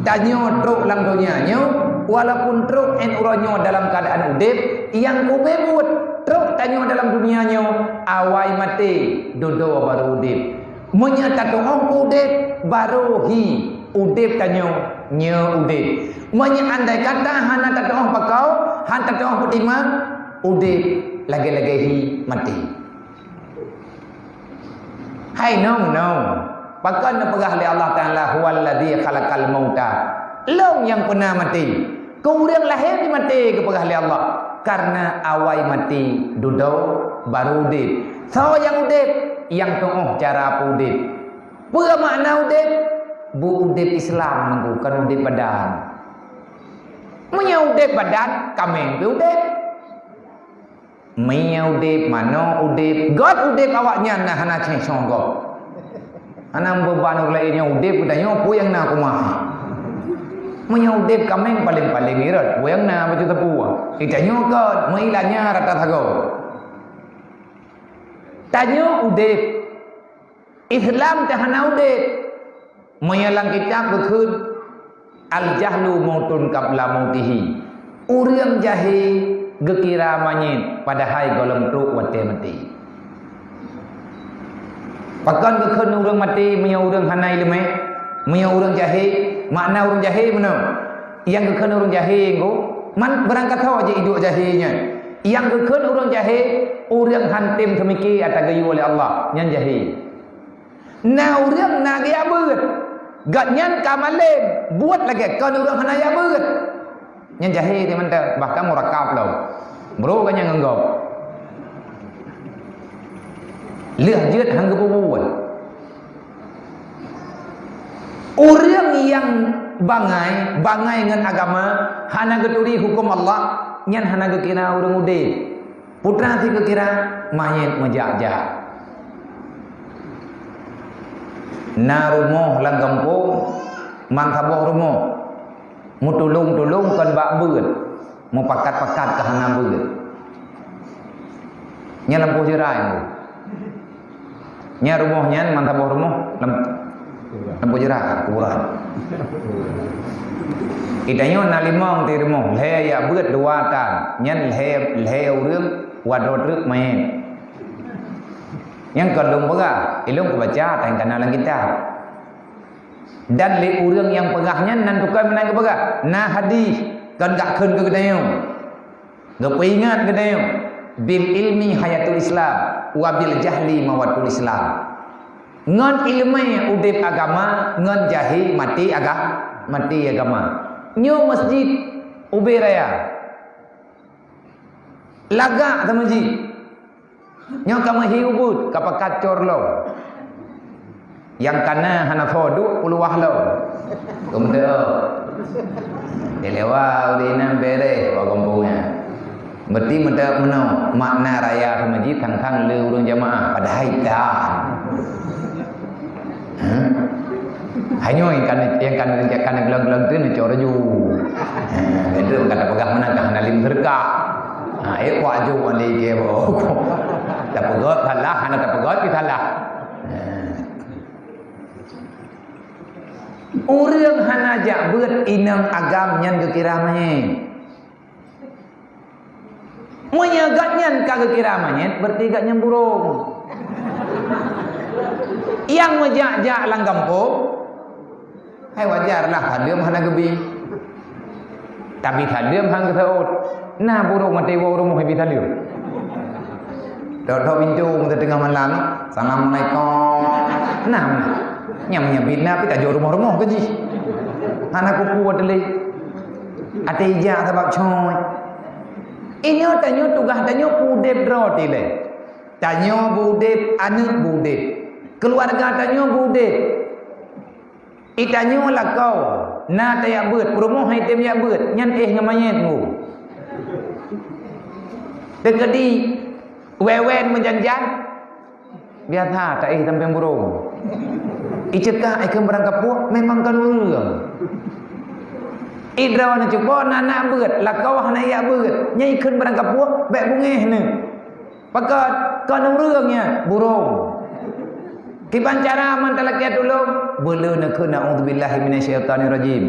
Tanyoe trok lam donya nyoe, Walaupun trok 'an uroe nyoe dalam keuadaan udeb, nyang keubeue buet, trok tanyoe dalam dunia nyoe, awai maté, dudoe barô udeb. Meunyoe tatu'oh udeb, barô hi udeb tanyoe, nyoe udeb. Meunyoe andai kata hana tatu'oh pakau, hana tatu'oh peutimang, udeb lagée-lagée hi maté. Hai nong-nong, pakon neupeugah lé Allah Taala, "Huwallazi khalaqal mauta." Lôn nyang peuna maté. Keu ureuëng lahé pih maté geupeugah lé Allah. Karena awai maté dudoe barô udeb. Soe nyang udeb? Nyang tu'oh cara peuudeb. Peue makna udeb? Beu udeb Islam nunggu, kon udeb badan. Meunyoe udeb badan, kaméng pih udeb. Mie udeb, manok udeb, göt udeb awaknyan na hana céh soe gob. Hana meubeban ureuëng laén nyoe udeb, geutanyoe peue nyang na kumahe. Meunyoe udeb kaméng paléng-paléng irot, peue nyang na bacut teupue. Geutanyoe göt, meuilanya rata sagoe. Tanyoe udeb. Islam teuh hana udeb. Meunyoe lam kitab geukheun, "Al-jahlu mautun qabla mautihi." Ureuëng jahé geukira manyét padahai gohlom trok watée maté. Pakon geukheun ureuëng maté meunyoe ureuëng hana iéleumé? Meunyoe ureuëng jahé, makna ureuëng jahé meunoe. Nyang geukheun ureuëng jahé nyoe, man beurangkat ho jih iduek jahé nyan. Nyang geukheun ureuëng jahé, ureuëng hántom seumike ata geuyue lé Allah, nyan jahé. Na ureuëng na geujak beuet, gobnyan ka malém, buet lagée kon ureuëng hana jak beuet. Nyan jahé teuh mantong, bahkan murakab lom. Brok gobnyan ngon gob. Lheueh jeuet han geupeubuet. Ureuëng nyang bangai, bangai ngon agama, hana geuturi huköm Allah, nyan hana geukira ureuëng udeb. Putra si geukira manyét meujak-jak. Na rumoh lam gampông, man saboh rumoh. Meutulông-tulông kon bak beuet, meupakat-pakat keu hana beuet. Nyan lampôh jeurai. Nyan rumoh nyan, man saboh rumoh lam, lam bujra kuburan. Geutanyoe na limong ti rumoh, lhée jak beuet dua tan, nyan lhée, lhée ureuëng, wat droe treuk manyét. Nyang kon lôn peugah, ilôn kubaca tan kana lam kitab. Dan lé ureuëng nyang peugah nyan nan tukoi meunan geupeugah, na hadih, kon gak kheun keu geutanyoe. Geupeuingat geutanyoe, "Bil ilmi hayatul Islam, wa bil jahli mawatul Islam." Ngon iéleumé udeb agama, ngon jahé maté aga-, maté agama. Nyoe masjid ubé raya. Lagak teuma jih. Nyoe ka meuhi ubeut, ka pakat cor lom. Nyang kana hana soe duek, peuluwah lom. Keumudian, dilewat ureuëng inong bereh bak gampông nyan. Berarti meuta-, meunoe makna raya keu masjid, thang-thang le ureuëng jamaah, padahai tan. Hah? Hanyoe nyang kana, nyang kana, nyang kana glong-glong tu neucok laju. Ha, itu kata peugah meunan ka hana lé meuseudeukah. Ha, eh, kuat ju wan lé ke bo. Tapeugöt salah, hana tapeugöt pih salah. Ha. Ureuëng hana jak beuet inong agam nyan geukira manyét. Meunyoe gobnyan ka geukira manyét, berarti gobnyan burông. Nyang meujak-jak lam gampông, hai wajar lah, saleuem hana geubi. Tapi saleuem han geuseuôt. Na burông maté woe rumoh ibi saleuem. Dok-dok pintoe meunteungoh malam, "Assalamualaikum." Nah, nah. Nyang meunyoe bit na pih tajok rumoh-rumoh keu jih. Hana kupu teulee. Até ijak sabab coy. Inyoe tanyoe tugaih tanyoe udeb droe tilée. Tanyoe beudeb, aneuëk beudeb. Keuluwarga tanyoe beudeb. Itanyoe lakoe na tajak beuet, peurumoh hai tem jak beuet, nyan éh ngon manyét ngu. Teukeudi wewen meujan-jan, biasa taéh sampéng burông. Iceukah ikheun barang kapuek, memang kon ureuëng. Idroe neucupa na-na beuet, lakoe hana jak beuet, nyan ikheun barang kapuek, bék beungéh neuh. Pakon, kon ureuëng nyan, burông. Kiban cara meutalakée tulông, beuleu neukheun, "A'udzubillahi minasyaitonirrajim."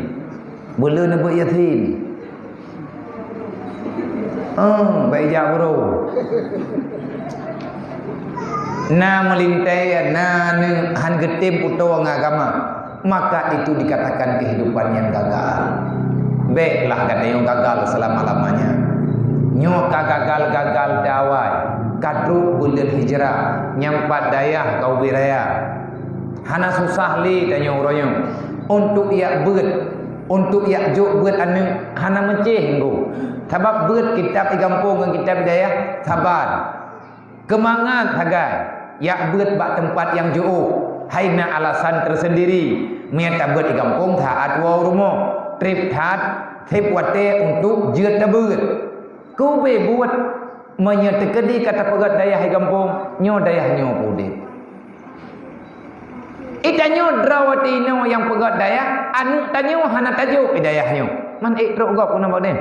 Beuleu neubeuet Yasin. Oh, baik jak bro. Na meulintèe, na neu-, han geutem putôh ngon agama, maka itu dikatakan kehidupan yang gagal. Bèklah gata nyoe gagal selama-lamanya. Nyoe ka gagal-gagal di awai, ka trok buleuen hijrah, nyang pat dayah ka ubé raya. Hana susah lé tanyoe uroe nyoe. Untuk jak beuet, untuk jak jok beuet aneuk, hana meucéh ngon. Sabab beuet kitab di gampông ngon kitab di dayah saban. Keumangat sagai jak beuet bak teumpat nyang jiôh, hai na alasan tersendiri. Meunyo tabeuet di gampông, saát woe u rumoh, trép that, sép watèe untuk jeuet tabeuet. Keu ubé beuet, meunyo teukeudi ka tapeugöt dayah di gampông, nyoe dayah nyoe peuudép. Di tanyoe droe teuh inoe nyang peugöt dayah, aneuk tanyoe hana tajok di dayah nyoe. Man ék trok gob keunoe bak udép.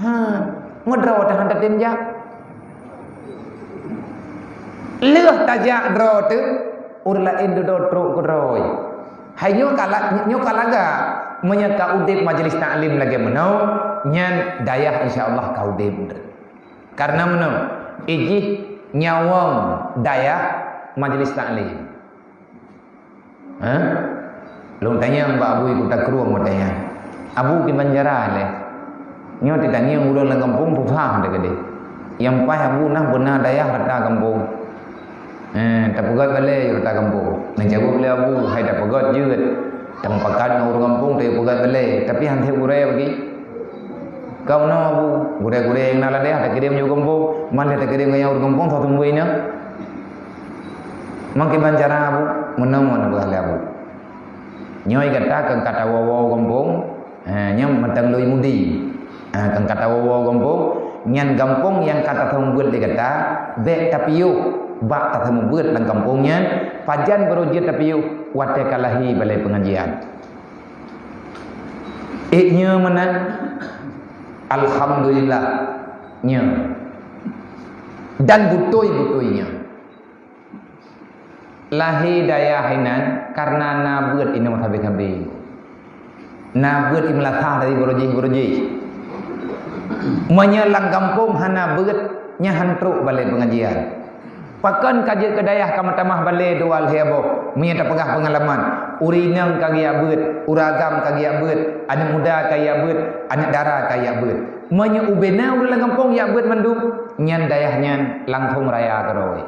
Ha, meudroe teuh han tatem jak. Lheueh tajak droe teuh, ureueng laén dudoe trok keudroe. Hai nyoe ka la-, nyoe ka lagak. Meunyo ka udép majlis taklim lagèe meunoe, nyan dayah insya Allah ka udép. Karena meunoe, ijih nyawöng dayah majlis taklim. Ha? Lôn tanyong bak Abu di Kuta Krueng, lôn tanyong, "Abu, kiban cara lé? Nyoe teutangieng ureueng lam gampông susah teukeudi. Nyang paih Abu nah beuna dayah rata gampông." Eh, tapeugöt balè rata gampông. Neujaweueb lé Abu, "Hai tapeugöt jeuet. Tamupakat ngon ureueng gampông tapeugöt balè, tapi han sép gurèe bagi." Ka meunoe Abu, gurèe-gurèe nyang na ladèe takirém nyoe gampông, man lé takirém ngon nyang ureueng gampông, soe seumeubeuet inong. Man kiban cara Abu, meunoe mon peugah lé Abu. Nyoe gata keu ka tawoe-woe gampông, ha, nyoe mantong lôn mudi. Ha, keu ka tawoe-woe gampông, nyan gampông nyang ka taseumeubeuet lé gata, bèk tapiôh bak taseumeubeuet lam gampông nyan, pajan barô jeuet tapiôh watèe ka lahé balè peungajian. Ék nyoe meunan, alhamdulillah, nyoe. Dan beutôi-beutôi nyoe. Lahé dayah inan karena na beuet inoe sabe-sabe. Na beuet imeulasah dari barô jih-barô jih. Meunyoe lam gampông hana beuet, nyan han trok balè peungajian. Pakon ka jeuet keu dayah ka meutamah balè dua lhèe boh, meunyoe tapeugah peungalaman, ureueng inong ka geujak beuet, ureueng agam ka geujak beuet, aneuk muda ka geujak beuet, aneuk dara ka geujak beuet. Meunyoe ubé na ureueng lam gampông jak beuet mandum, nyan dayah nyan langsông raya keudroe.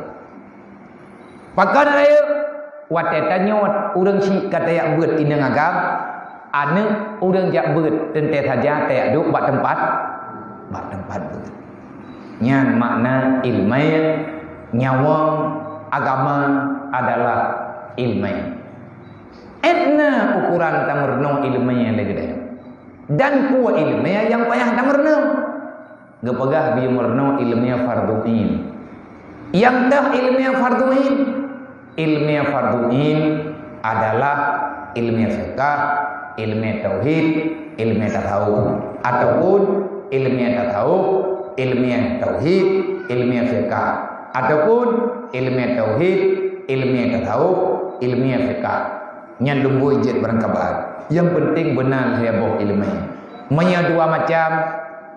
Pakon raya? Watèe tanyoe ureueng chik ka tajak beuet inong agam, aneuk ureueng jak beuet teuntèe saja tajak duek bak teumpat, bak teumpat beuet. Nyan makna ileumèe, nyawöng agama adalah ileumèe. Ék na ukuran tameurunoe ileumèe lagèe nyan. Dan peue ileumèe nyang payah tameurunoe? Geupeugah bak meureunoe ileumèe fardhu ain. Nyang toh ileumèe fardhu ain? Ileumèe fardhu ain adalah ileumèe fiqah, ileumèe tauhid, ileumèe tasawuf, ataupun ileumèe tasawuf, ileumèe tauhid, ileumèe fiqah, ataupun ileumèe tauhid, ileumèe tasawuf, ileumèe fiqah. Nyan lumbôi jeuet barang kaban. Nyang peunteng beuna lhèe boh ileumèe. Meunyoe dua macam,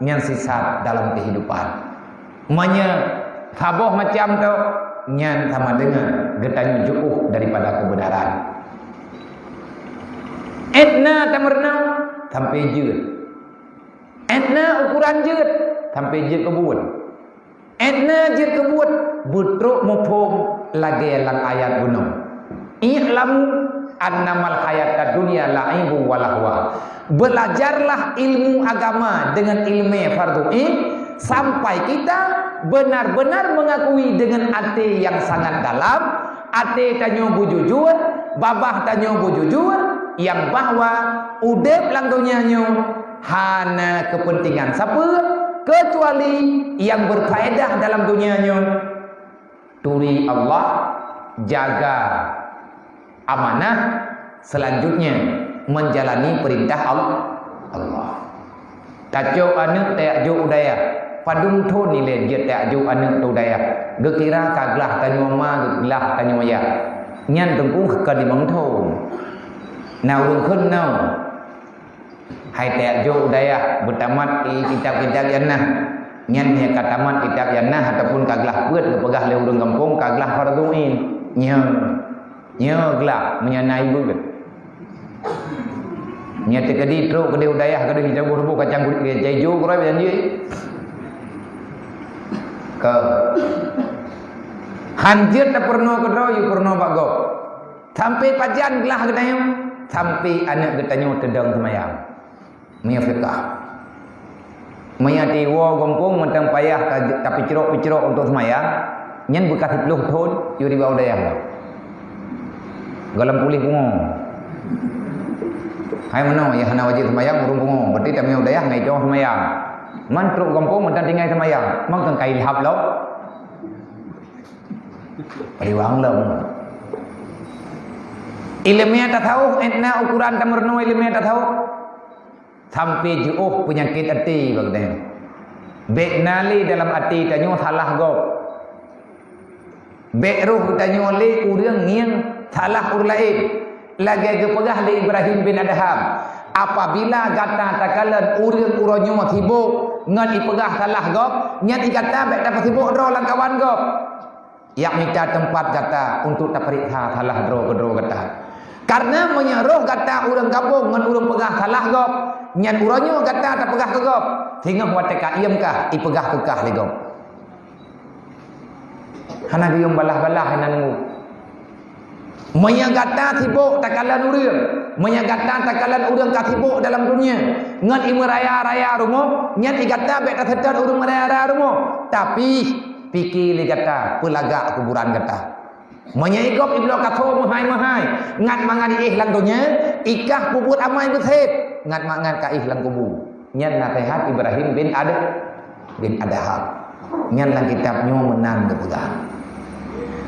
nyan sisat dalam keuhidupan. Meunyoe saboh macam tu, nyan sama deungon geutanyoe jiôh daripada keubeunaran. Ék na tameurunoe sampoe jeuet. Ék na ukuran jeuet sampoe jeuet keu buet. Ék na jeuet keu buet beutrok muphom lagèe lam ayat bunoe, "I'lamu annamal hayatud dunya la'ibun wa lahwa." Belajarlah ilmu agama dengan ileumèe fardhu ain sampai kita benar-benar mengakui dengan até nyang sangat dalam, até tanyoe beujujur, babah tanyoe beujujur, nyang bahwa udép lam donya nyoe hana keupeuntengan sapeue keucuali nyang beufaedah dalam donya nyoe. Turi Allah, jaga amanah, selanjutnya menjalani perintah Al-, Allah. Tacok aneuk tajak jok u dayah, padum thon ilèe jeuet tajak jok aneuk u dayah. Geukira ka glah tanyoe ma, glah tanyoe yah. Nyan teungku ka limong thon. Na ureueng kheun na. Hai tajak jok u dayah, beutamat i kitab-kitab nyang na. Nyan meunyo ka tamat kitab nyang na ataupun ka glah peuet geupeugah lé ureuëng gampông, ka glah fardhu ain. Nyoe, nyoe glah meunyo na ibu. Nyan teukeudi trok keudeh u dayah keudeh jauh ruboh kacang kulit kacang ijo keuroi janji. Ke. Hanjeuet tapeurunoe keudroe, yue peurunoe bak gob. Sampai pajan glah geutanyoe, sampai aneuk geutanyoe teudong seumayang. Meunyo fiqah. Meunyo tiwoe gampông mantong payah ta-, tapicrok-picrok untuk seumayang, nyan beuka siplôh thon, yue ribau dayah nyoe. Gohlom puléh pungo. Hai meunoe, nyang hana wajéb seumayang, ureuëng pungo. Berarti tamiyueb dayah ngai toh seumayang. Man trok gampông mantong tinggai seumayang. Mantong kai lhab lom. Pariwang lom. Ileumèe tasawuf, na ukuran tameurunoe ileumèe tasawuf. Sampai jiôh peunyakét até bak geutanyoe. Bèk na lé dalam até tanyoe salah gob. Bèk roh geutanyoe lé ureuëng ngieng salah ureuëng laén. Lagèe geupeugah lé Ibrahim bin Adham, "Apabila gata takalon ureuëng uroe nyoe sibôk ngon ipeugah salah gob, nyan i gata bèk tapeusibôk droe lam kawan gob." Yak mita teumpat gata untuk tapeuriksa salah droe keudroe gata. Kareuna meunyoe roh gata ureuëng gabong ngon ureuëng peugah salah gob, nyan uroe nyoe gata tapeugah keu gob, singoh watèe ka iem kah ipeugah keu kah lé gob. Hana geuyue balah-balah hana nunggu. Meunyoe gata sibôk takalon ureuëng, meunyoe gata takalon ureuëng ka sibôk dalam dunia, ngon imeuraya-raya rumoh, nyan i gata bèk taseutôt ureuëng meuraya-raya rumoh. Tapi, pike lé gata, peulagak kuburan gata. Meunyoe i gob ibloe ka tho meuhai-meuhai, ngat mangat iéh lam donya, i kah peubuet amai beusét, ngat mangat ka éh lam kubu. Nyan naseuhat Ibrahim bin Ad-, bin Adham. Nyan lam kitab nyoe meunan geupeugah.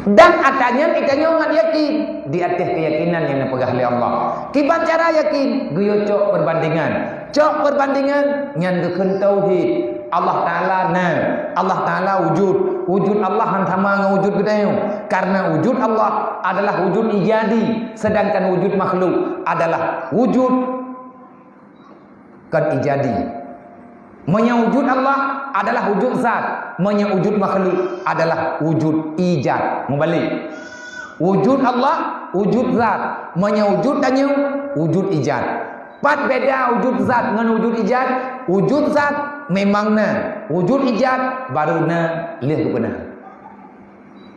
Dan atra nyan geutanyoe ngat yakin di ateueh keuyakinan nyang neupeugah lé Allah. Kiban cara yakin, geuyue cok peubandingan. Cok peubandingan nyan geukheun tauhid. Allah Taala na, Allah Taala wujud. Wujud Allah han sama ngon wujud geutanyoe. Karena wujud Allah adalah wujud ijadi, sedangkan wujud makhluk adalah wujud kon ijadi. Meunyoe wujud Allah adalah wujud zat, meunyoe wujud makhluk adalah wujud ijad. Meubalek. Wujud Allah, wujud zat. Meunyoe wujud tanyoe, wujud ijad. Pat beda wujud zat ngon wujud ijad? Wujud zat memang na, wujud ijad baru na lheueh geupeuna.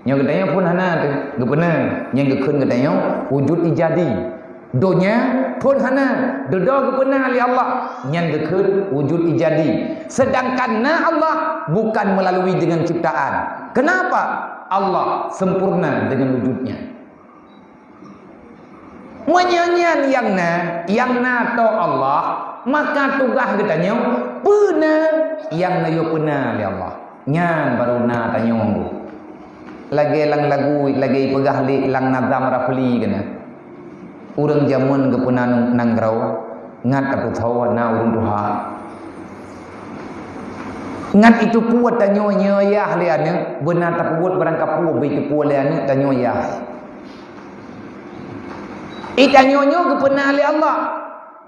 Nyoe geutanyoe phon hana teuh geupeuna, nyang geukheun geutanyoe wujud ijadi. Donya phon hana, dudoe geupeuna lé Allah, nyan geukheun wujud ijadi. Sedangkan na Allah bukan melalui dengan ciptaan. Kenapa? Allah sempurna dengan wujudnya. Meunyoe nyan nyang na, nyang na toh Allah, maka tugaih geutanyoe peuna nyang neuyue peuna lé Allah. Nyan baru na tanyoe. Lagèe lam lagu, lagèe ipeugah lé lam nazam Rafli keunan. Ureueng jameun geupeuna nanggroe, ngat ateueh tho na ureueng tuha. Ngat iteupeue tanyoe nyoe yah lé aneuk, beuna tapeubuet barang kapeue beu iteupeue lé aneuk tanyoe yah. I tanyoe nyoe geupeuna lé Allah.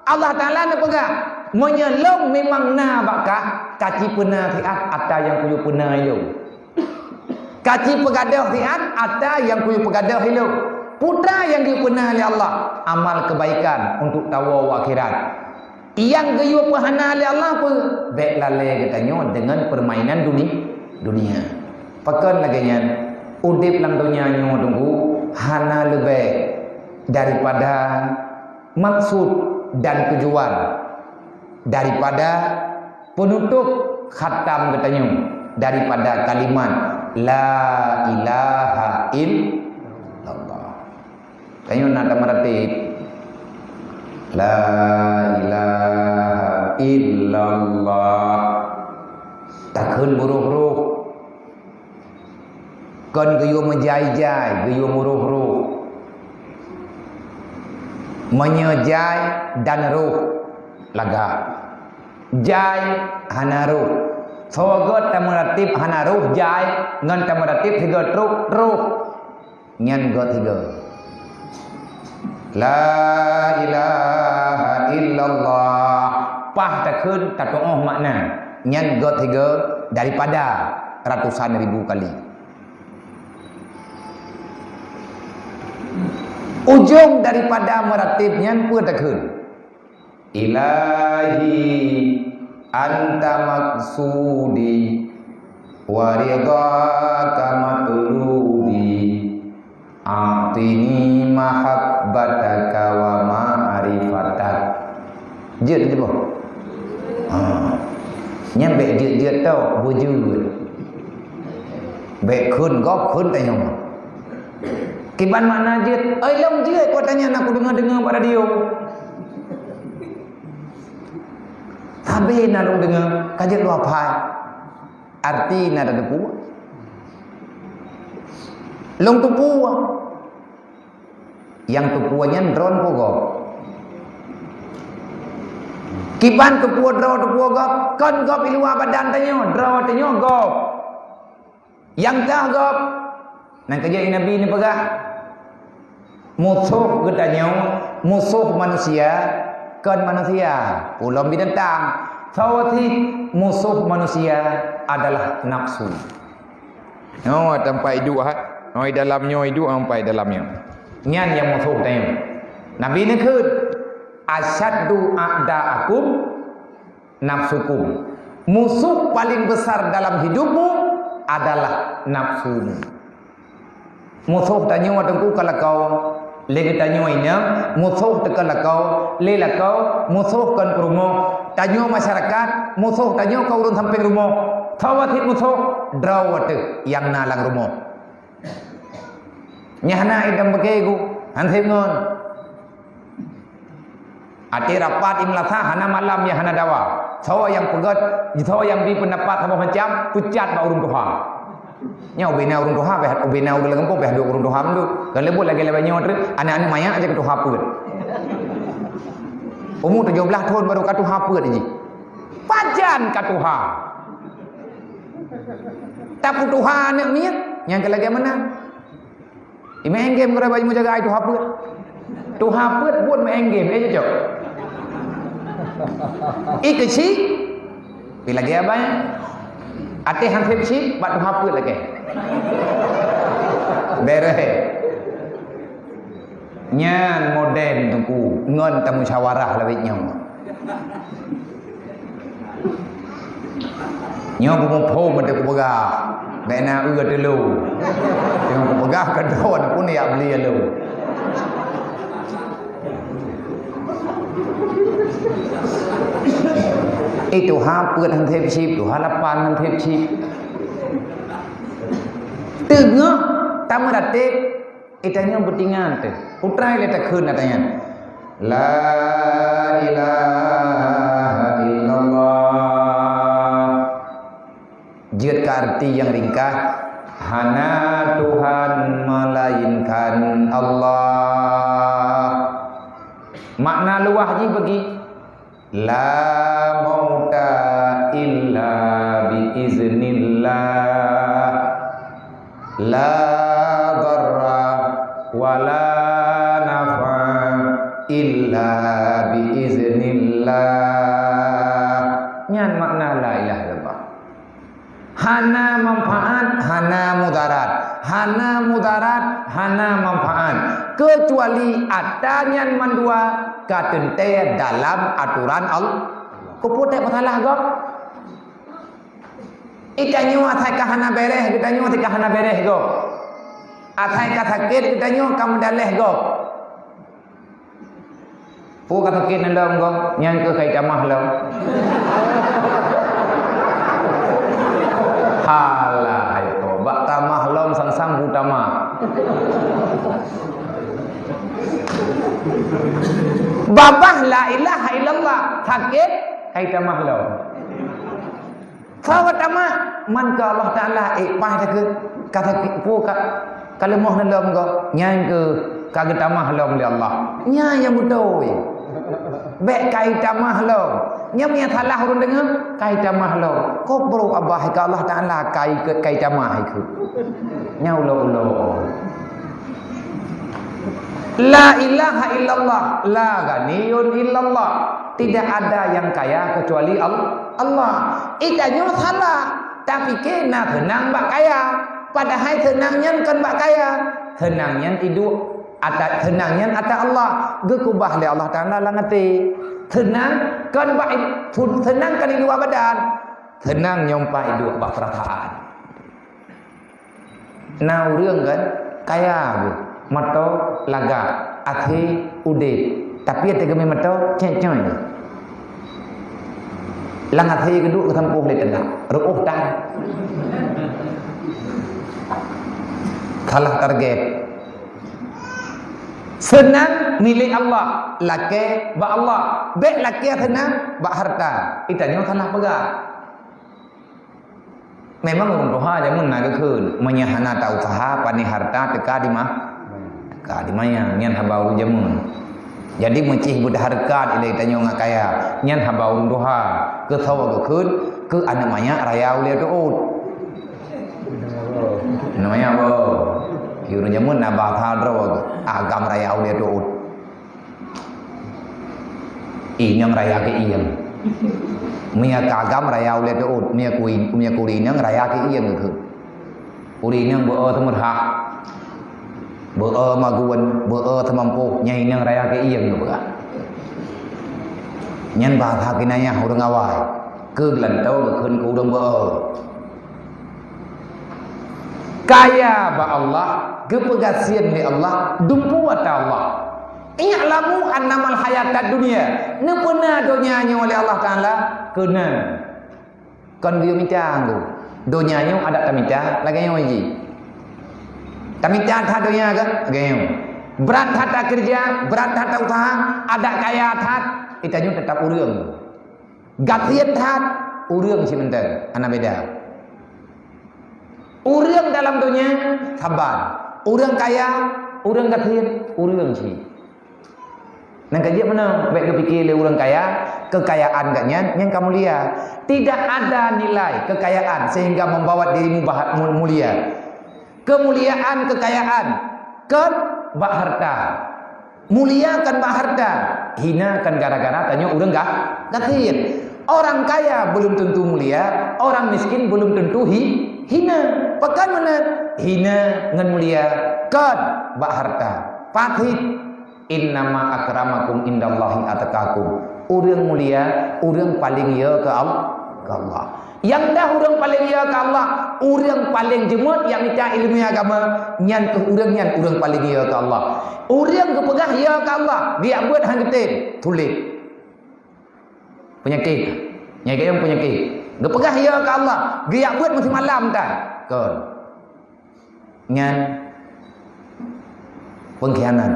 Allah Taala neupeugah, "Meunyoe lôn memang na bak kah, kaci peuna siat atra nyang kuyue peuna ilôn. Kaci peugadôh siat atra nyang kuyue peugadôh ilôn." Peue atra nyang geuyue peuna lé Allah, amal keubaikan untuk tawoe u akhirat. Nyang geuyue peuhana lé Allah peue? Bèk lalè geutanyoe deungon peurmainan duni-, dunia. Pakon lagèe nyan? Udép lam donya nyoe teungku hana leubeh daripada maksud dan tujuan daripada peunutôp khatam geutanyoe daripada kalimat la ilaha illallah. Tanyoe na tameuratéb. La ilaha illallah. Takheun beuroh-roh. Kon geuyue meujai-jai, geuyue meuroh-roh. Meunyoe jai dan roh, lagak. Jai hana roh. Soe göt tameuratéb hana roh jai, ngon tameuratéb sigoe trok roh. Nyan göt sigoe. La ilaha illallah. Paih takheun tatu'oh makna. Nyan göt sigoe daripada ratusan ribu kali. Ujong daripada meuratéb nyan peue takheun? Ilahi anta maqsudi wa ridhaka matlubi. A'tini mahabbataka wa ma'rifatak. Jeuet teuh boh. Ha. Nyan bèk jeuet-jeuet tôh, beujeuet. Bèk kheun gob, kheun tanyoe. Kiban makna jeuet? Oi, lôn jeuet, kok tanyoe na kudeungoe-deungoe bak radio. Sabe na lôn deungoe, ka jeuet lôn hafai. Arti na tateupeue. Lôn teupeue. Nyang teupeue nyan droe teupeue gob. Kiban teupeue droe teupeue gob, kon gob i luwa badan tanyoe, droe tanyoe gob. Nyang teuh gob. Nyang keujeuet Nabi neupeugah, musoh geutanyoe, musoh manusia, kon manusia, ulôn binatang. Sawa cit musoh manusia adalah nafsu. Nyoe teumpat iduek, ha? Nyoe dalam nyoe iduek, sampai dalam nyoe. Nyan nyang musoh tanyoe. Nabi neukheun, "Asyaddu a'da'akum nafsukum." Musoh paling besar dalam hidupmu adalah nafsumu. Musoh tanyoe teungku ka lakoe, lé geutanyoe inong, musoh teuka lakoe, lé lakoe, musoh kon peurumoh. Tanyoe masyarakat, musoh tanyoe kon ureueng sampéng rumoh. Sawa cit musoh, droe teuh nyang na lam rumoh. Nyan hana idam beuke gu, han seb ngon. Até rapat i meulasah hana malam nyang hana dawa. Soe nyang peugöt, soe nyang bri peundapat saboh macam, peucat bak ureueng tuha. Nyoe ubena ureueng tuha, beh ubena ureueng lam gampông, beh duek ureueng tuha mandum. Galebot lagèe-lagèe nyoe treuk, aneuk-aneuk manyak aja ka tuha peuet. Umu tujoh blaih thon baru ka tuha peuet jih. Pajan ka tuha. Tapeutuha aneuk miet, nyang keu lagèe meunan. Imeu'en game keudroe bak imeum jaga ai tuha peuet. Tuha peuet buet meu'en game, eh, cocok. Ikeuchi, pi lagèe abai. Até han seb chi, bak tuha peuet lagèe. Beres. Nyan modern teungku, ngon tamusyawarah lawét nyoe. Nyoe beumuphom meuteuk kupeugah, bèk na eu teulô. Nyoe kupeugah keudroe pun jak beli alo. Eh, tuha peuet han seb chip, tuha lapan han seb chip. Teungoh tameuratéb, eh, tanyoe beutingan teuh. Putra lé takheun ata nyan. La ilaha illallah. Jeuet keu arti nyang ringkah, hana Tuhan melainkan Allah. Makna luwah jih bagi, la mauta illa bi iznillah. La darra wa la nafa illa bi iznillah. Nyan makna la ilaha illallah. Hana manfaat, hana mudarat. Hana mudarat, hana manfaat. Keucuali ata nyan mandua ka teuntèe dalam atoran Allah. Keupeue teuh masalah gob? Eh, tanyoe asai ka hana beres, geutanyoe asai ka hana beres gob. Asai ka sakét, geutanyoe ka meudaléh gob. Peue ka sakét nalom gob, nyan keuh ka itamah lom. Halah, hai ko, bak tamah lom sang-sang bu tamah. Babah la ilaha illallah, sakét, ka itamah lom. Sawa tamah, man keu Allah Taala, eh, paih takheun, ka sakét, peue ka, ka leumoh nalom gob, nyan keuh ka geutamah lom lé Allah. Nyan nyang beutôi. Bèk ka itamah lom. Nyan meunyo salah ureueng deungoe, ka itamah lom. Kok bro abah ka Allah Taala ka ikot ka itamah ikot. Nyan ulo-ulo. La ilaha illallah, la ghaniyun illallah. Tidak ada yang kaya kecuali Al-, Allah. Eh, tanyoe salah. Tapike na seunang bak kaya, padahai seunang nyan kon bak kaya. Seunang nyan iduek ata, seunang nyan ata Allah, geukeubah lé Allah Taala lam até. Seunang kon bak, seunang kon di luwa badan. Seunang nyoe pat iduek bak peurasaan. Na ureuëng kan kaya geuh, moto lagak, akhé udeb, tapi até geumé moto cék-cék geuh. Lam akhé geuduek geusampôh lé teunak, reuôh tan. Salah target. Seunang milék Allah, lakée bak Allah. Bék lakée seunang bak harta. Itanyoe salah peugah. Memang ureuëng tuha jameun na geukheun, meunyoe hana ta-useuha, pané harta teuka di ma-, teuka di manyang, nyan haba ureuëng jameun. Jadi meucih beuhareukat ilée tanyoe ngon kaya, nyan haba ureuëng tuha. Keu soe geukheun, keu aneuëk manyak raya ulée teuôt. Aneuëk manyak boh. Di ureuëng jameun na bahasa droe, agam raya ulée teuôt. Inong raya keu iyong. Meunyoe keu agam raya ulée teuôt, meunyoe keu, meunyoe keu ureuëng inong raya keu iyong geukheun. Ureuëng inong beu-e teumeurhah, beu-e magun, beu-e teumampôh, nyan inong raya keu iyong geupeugah. Nyan bahasa kinayah ureuëng awai. Keu geulantoe geukheun keu ureuëng beu-e. Kaya bak Allah, geupeugah sien lé Allah, dumpeue ata Allah. "I'lamu annamal hayatad dunya," neupeuna donya nyoe lé Allah Taala, keuna. Kon geuyue mita anggô. Donya nyoe adak tamita lagée nyoe jih. Tamita that donya kan? Lagée nyoe. Brat that takeureuja, brat that tauseuha, adak kaya that, itanyoe teutap ureuëng. Gasien that, ureuëng simeunteue, hana beda. Ureuëng dalam donya saban. Ureuëng kaya, ureuëng gasien, ureuëng cit. Nyang ka jeuet meunan, bék geupike lé ureuëng kaya, keukayaan geuh nyan nyang ka mulia. Tidak ada nilai kekayaan sehingga membawa dirimu baha-, mu-, mulia. Keumuliaan, keukayaan kon bak harta. Mulia kon bak harta, hina kon gara-gara tanyoe ureuëng ga-, gasien. Orang kaya belum tentu mulia, orang miskin belum tentu hi-, hina. Pakon meunan? Hina ngon mulia kon bak harta. Pat cit, "Innama akramakum indallahi atqakum." Ureuëng mulia, ureuëng paleng yo keu Al-, keu Allah. Nyang dah ureuëng paleng yo keu Allah, ureuëng paleng jeuet nyang mita iéleumé agama, nyan keuh ureuëng nyan ureuëng paleng yo keu Allah. Ureuëng geupeugah yo keu Allah, geujak beuet han geutem, tuléh. Peunyakét. Nyang kayém peunyakét. Geupeugah yo keu Allah, geujak beuet meusimalam tan. Kon. Nyan pengkhianat.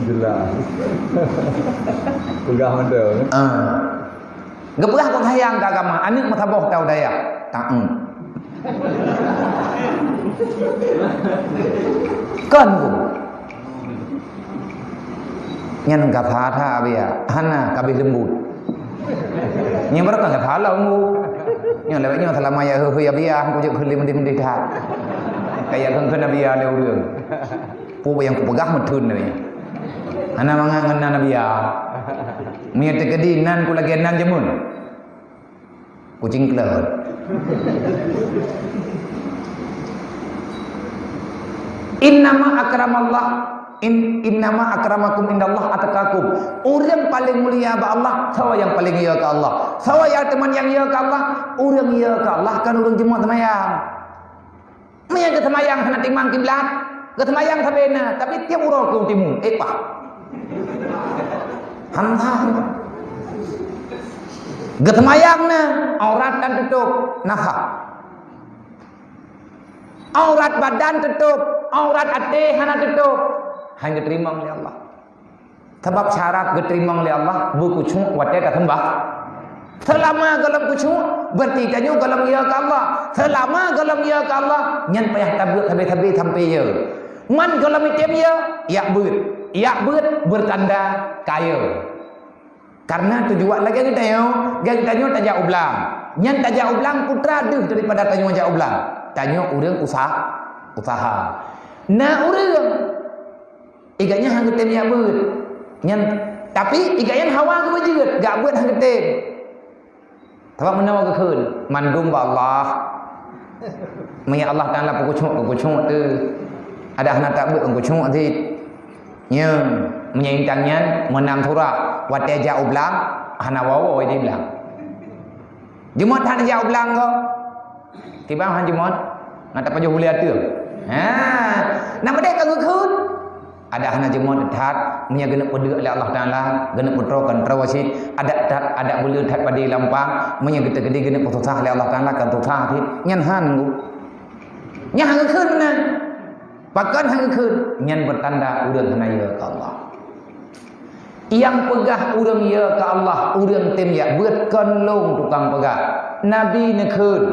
Jelas. Peugah mantap. Ah. Geupeugah kok sayang keu agama, aneuk meusaboh tau dayah. Taeu. Kon bu. Nyan gata that, Abiya. Hana, ka abéh leumbut. Nyan baru kan gata lom bu. Nyan lewat nyoe salama ya, heu, heu, Abiya, aku jeuet keu lé mendih-mendih that. Kaya kheun-kheun Abiya lé ureuëng. Peue nyang kupeugah meutheun nyoe. Hana mangat ngon nan Abiya. Meunyoe teukeudi nan ku lagée nan jameun. Kucing kleur. Innama akramallah, in-, innama akramakum indallah atqakum. Ureuëng paleng mulia bak Allah, soe nyang paleng yo keu Allah. Soe nyang teuma nyang yo keu Allah, ureuëng yo keu Allah kon ureuëng jeuet seumayang. Meunyoe geuseumayang hana timang kiblat, geuseumayang sabe na, tapi tiep uroe keu timu, eh pah. Hana. Geuseumayang na, aurat tan teutup, na sah. Aurat badan teutup, aurat até hana teutup, han geuteurimong lé Allah. Sabab syarat geuteurimong lé Allah beukhusyuk watée taseumbah. Seulama gohlom khusyuk, berarti tanyoe gohlom yo keu Allah. Seulama gohlom yo keu Allah, nyan payah tabeuet sabe-sabe sampai yo. Man gohlom item yo, yak beuet. Yak beuet bertanda ka yo. Karena tujuan lagée geutanyoe, geutanyoe tajak u blang. Nyan tajak u blang putra deuh daripada tanyoe jak u blang. Tanyoe ureuëng usaha, usaha. Na ureuëng Iga nyan han geutem jak beuet. Nyan, tapi iga nyan hawa geubeujeuet, jak beuet han geutem. Sabab meunoe geukheun, mandum bak Allah. Meunyo Allah Taala peukucok, peukucok tu. Adak hana tabeuet peukucok cit. Nyo, meunyo intan nyan meunang surah, watèe jak u blang, hana woe-woe di blang. Jeumot hana jak u blang ko. Kiban han jeumot, na tapajoh ulèe ateueh. Ha, na meudeh ka geukheun. Adak hana jeumot that, meunyo geuneuk peudeuk lé Allah Taala, geuneuk peutroe kan troe cit, adak that, adak beuleu that padé lampang, meunyo geuteuk keudéh geuneuk peususah lé Allah Taala kan susah cit. Nyan han ku. Nyan han geukheun meunan. Pakon han geukheun? Nyan peutanda ureueng hana yö keu Allah. Nyang peugah ureueng yö keu Allah, ureueng tem jak beuet kon lôn tukang peugah. Nabi neukheun,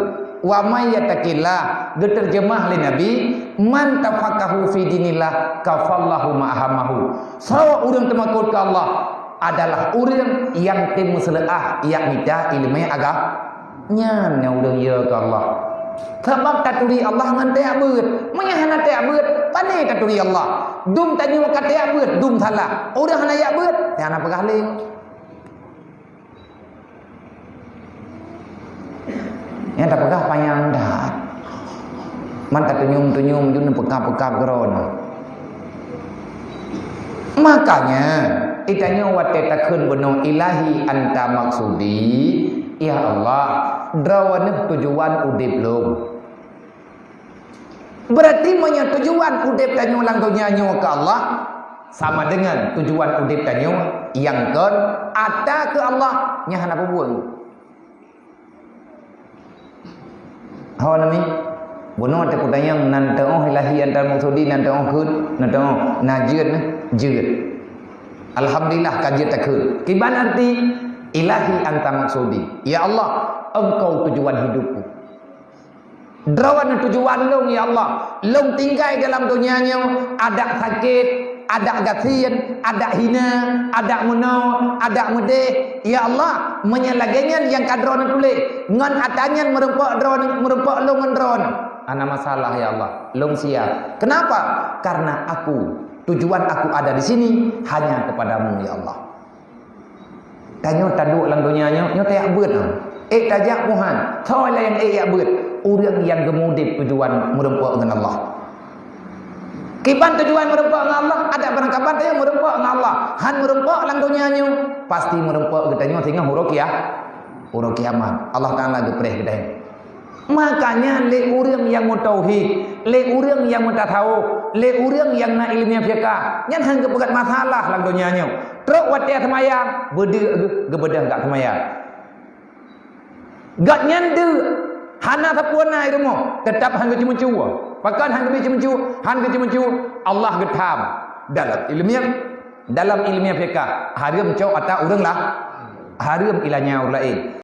"Wa may yattaqillah," geuteurjeumah lé Nabi, "man tafaqahu fi dinillah, kafallahu ma ahammahu." Soe ureueng teumakot keu Allah adalah ureueng nyang tem meuseuleuah jak mita ileumèe aga-, Nyan nyang ureueng yö keu Allah. Sabab taturi Allah ngon tajak beuet. Meunyo hana tajak beuet, pané taturi Allah? Dum tanyoe ka tajak beuet, dum salah. Ureueng hana jak beuet, nyan hana peugah lé. Nyang tapeugah panyang that. Man tatunyum-tunyum jeuet neupeukab-peukab keudroe. Makanya, geutanyoe watèe takheun bunoe, "Ilahi anta maksudi," ya Allah, Droeneuh tujuan udép lôn. Berarti meunyoe tujuan udép tanyoe lam donya nyoe keu Allah, sama dengan tujuan udép tanyoe nyang kon ata keu Allah, nyan hana peue-peue. Ho nami, bunoe takutanyong nan teuoh ilahi anta maksudi, nan teuoh kheun, nan teuoh na jeuet, jeuet. Alhamdulillah ka jeuet takheun. Kiban arti ilahi anta maksudi. Ya Allah, engkau tujuan hidupku. Droeneuh tujuan lôn, ya Allah. Lôn tinggai dalam donya nyoe, adak sakét, adak gasien, adak hina, adak meunoe, adak meudeh. Ya Allah, meunyoe lagèe nyan nyang ka Droeneuh tuléh, ngon ata nyan meureumpok Droeneuh, meureumpok lôn ngon Droeneuh, hana masalah, ya Allah. Lôn siap. Kenapa? Karena aku, tujuan aku ada di sini hanya kepadamu, ya Allah. Tanyoe taduek lam donya nyoe, nyoe tajak beuet. Ék tajak muhan, soe lagèe nyang ék jak beuet? Ureueng nyang geumudép tujuan meureumpok ngon Allah. Kiban tujuan meureumpok ngon Allah, adak barangkaban tanyoe meureumpok ngon Allah. Han meureumpok lam donya nyoe, pasti meureumpok geutanyoe singoh uroe kia-, uroe kiamat. Allah Taala geupreh geutanyoe. Makanya lé ureueng nyang meutauhid, lé ureueng nyang meutasawuf, lé ureueng nyang na ileumèe fiqah, nyan han geupeugah masalah lam donya nyoe. Trok watèe seumayang, beudeuh geu-, geubeudeuh gak seumayang. Gobnyan deuh, hana sapeue na i rumoh, teutap han geuceumeucue. Pakon han geuceumeucue? Han geuceumeucue, Allah geutham dalam ileumèe, dalam ileumèe fiqah, hareuem cok ata ureueng lah, hareuem ilanya ureueng laén.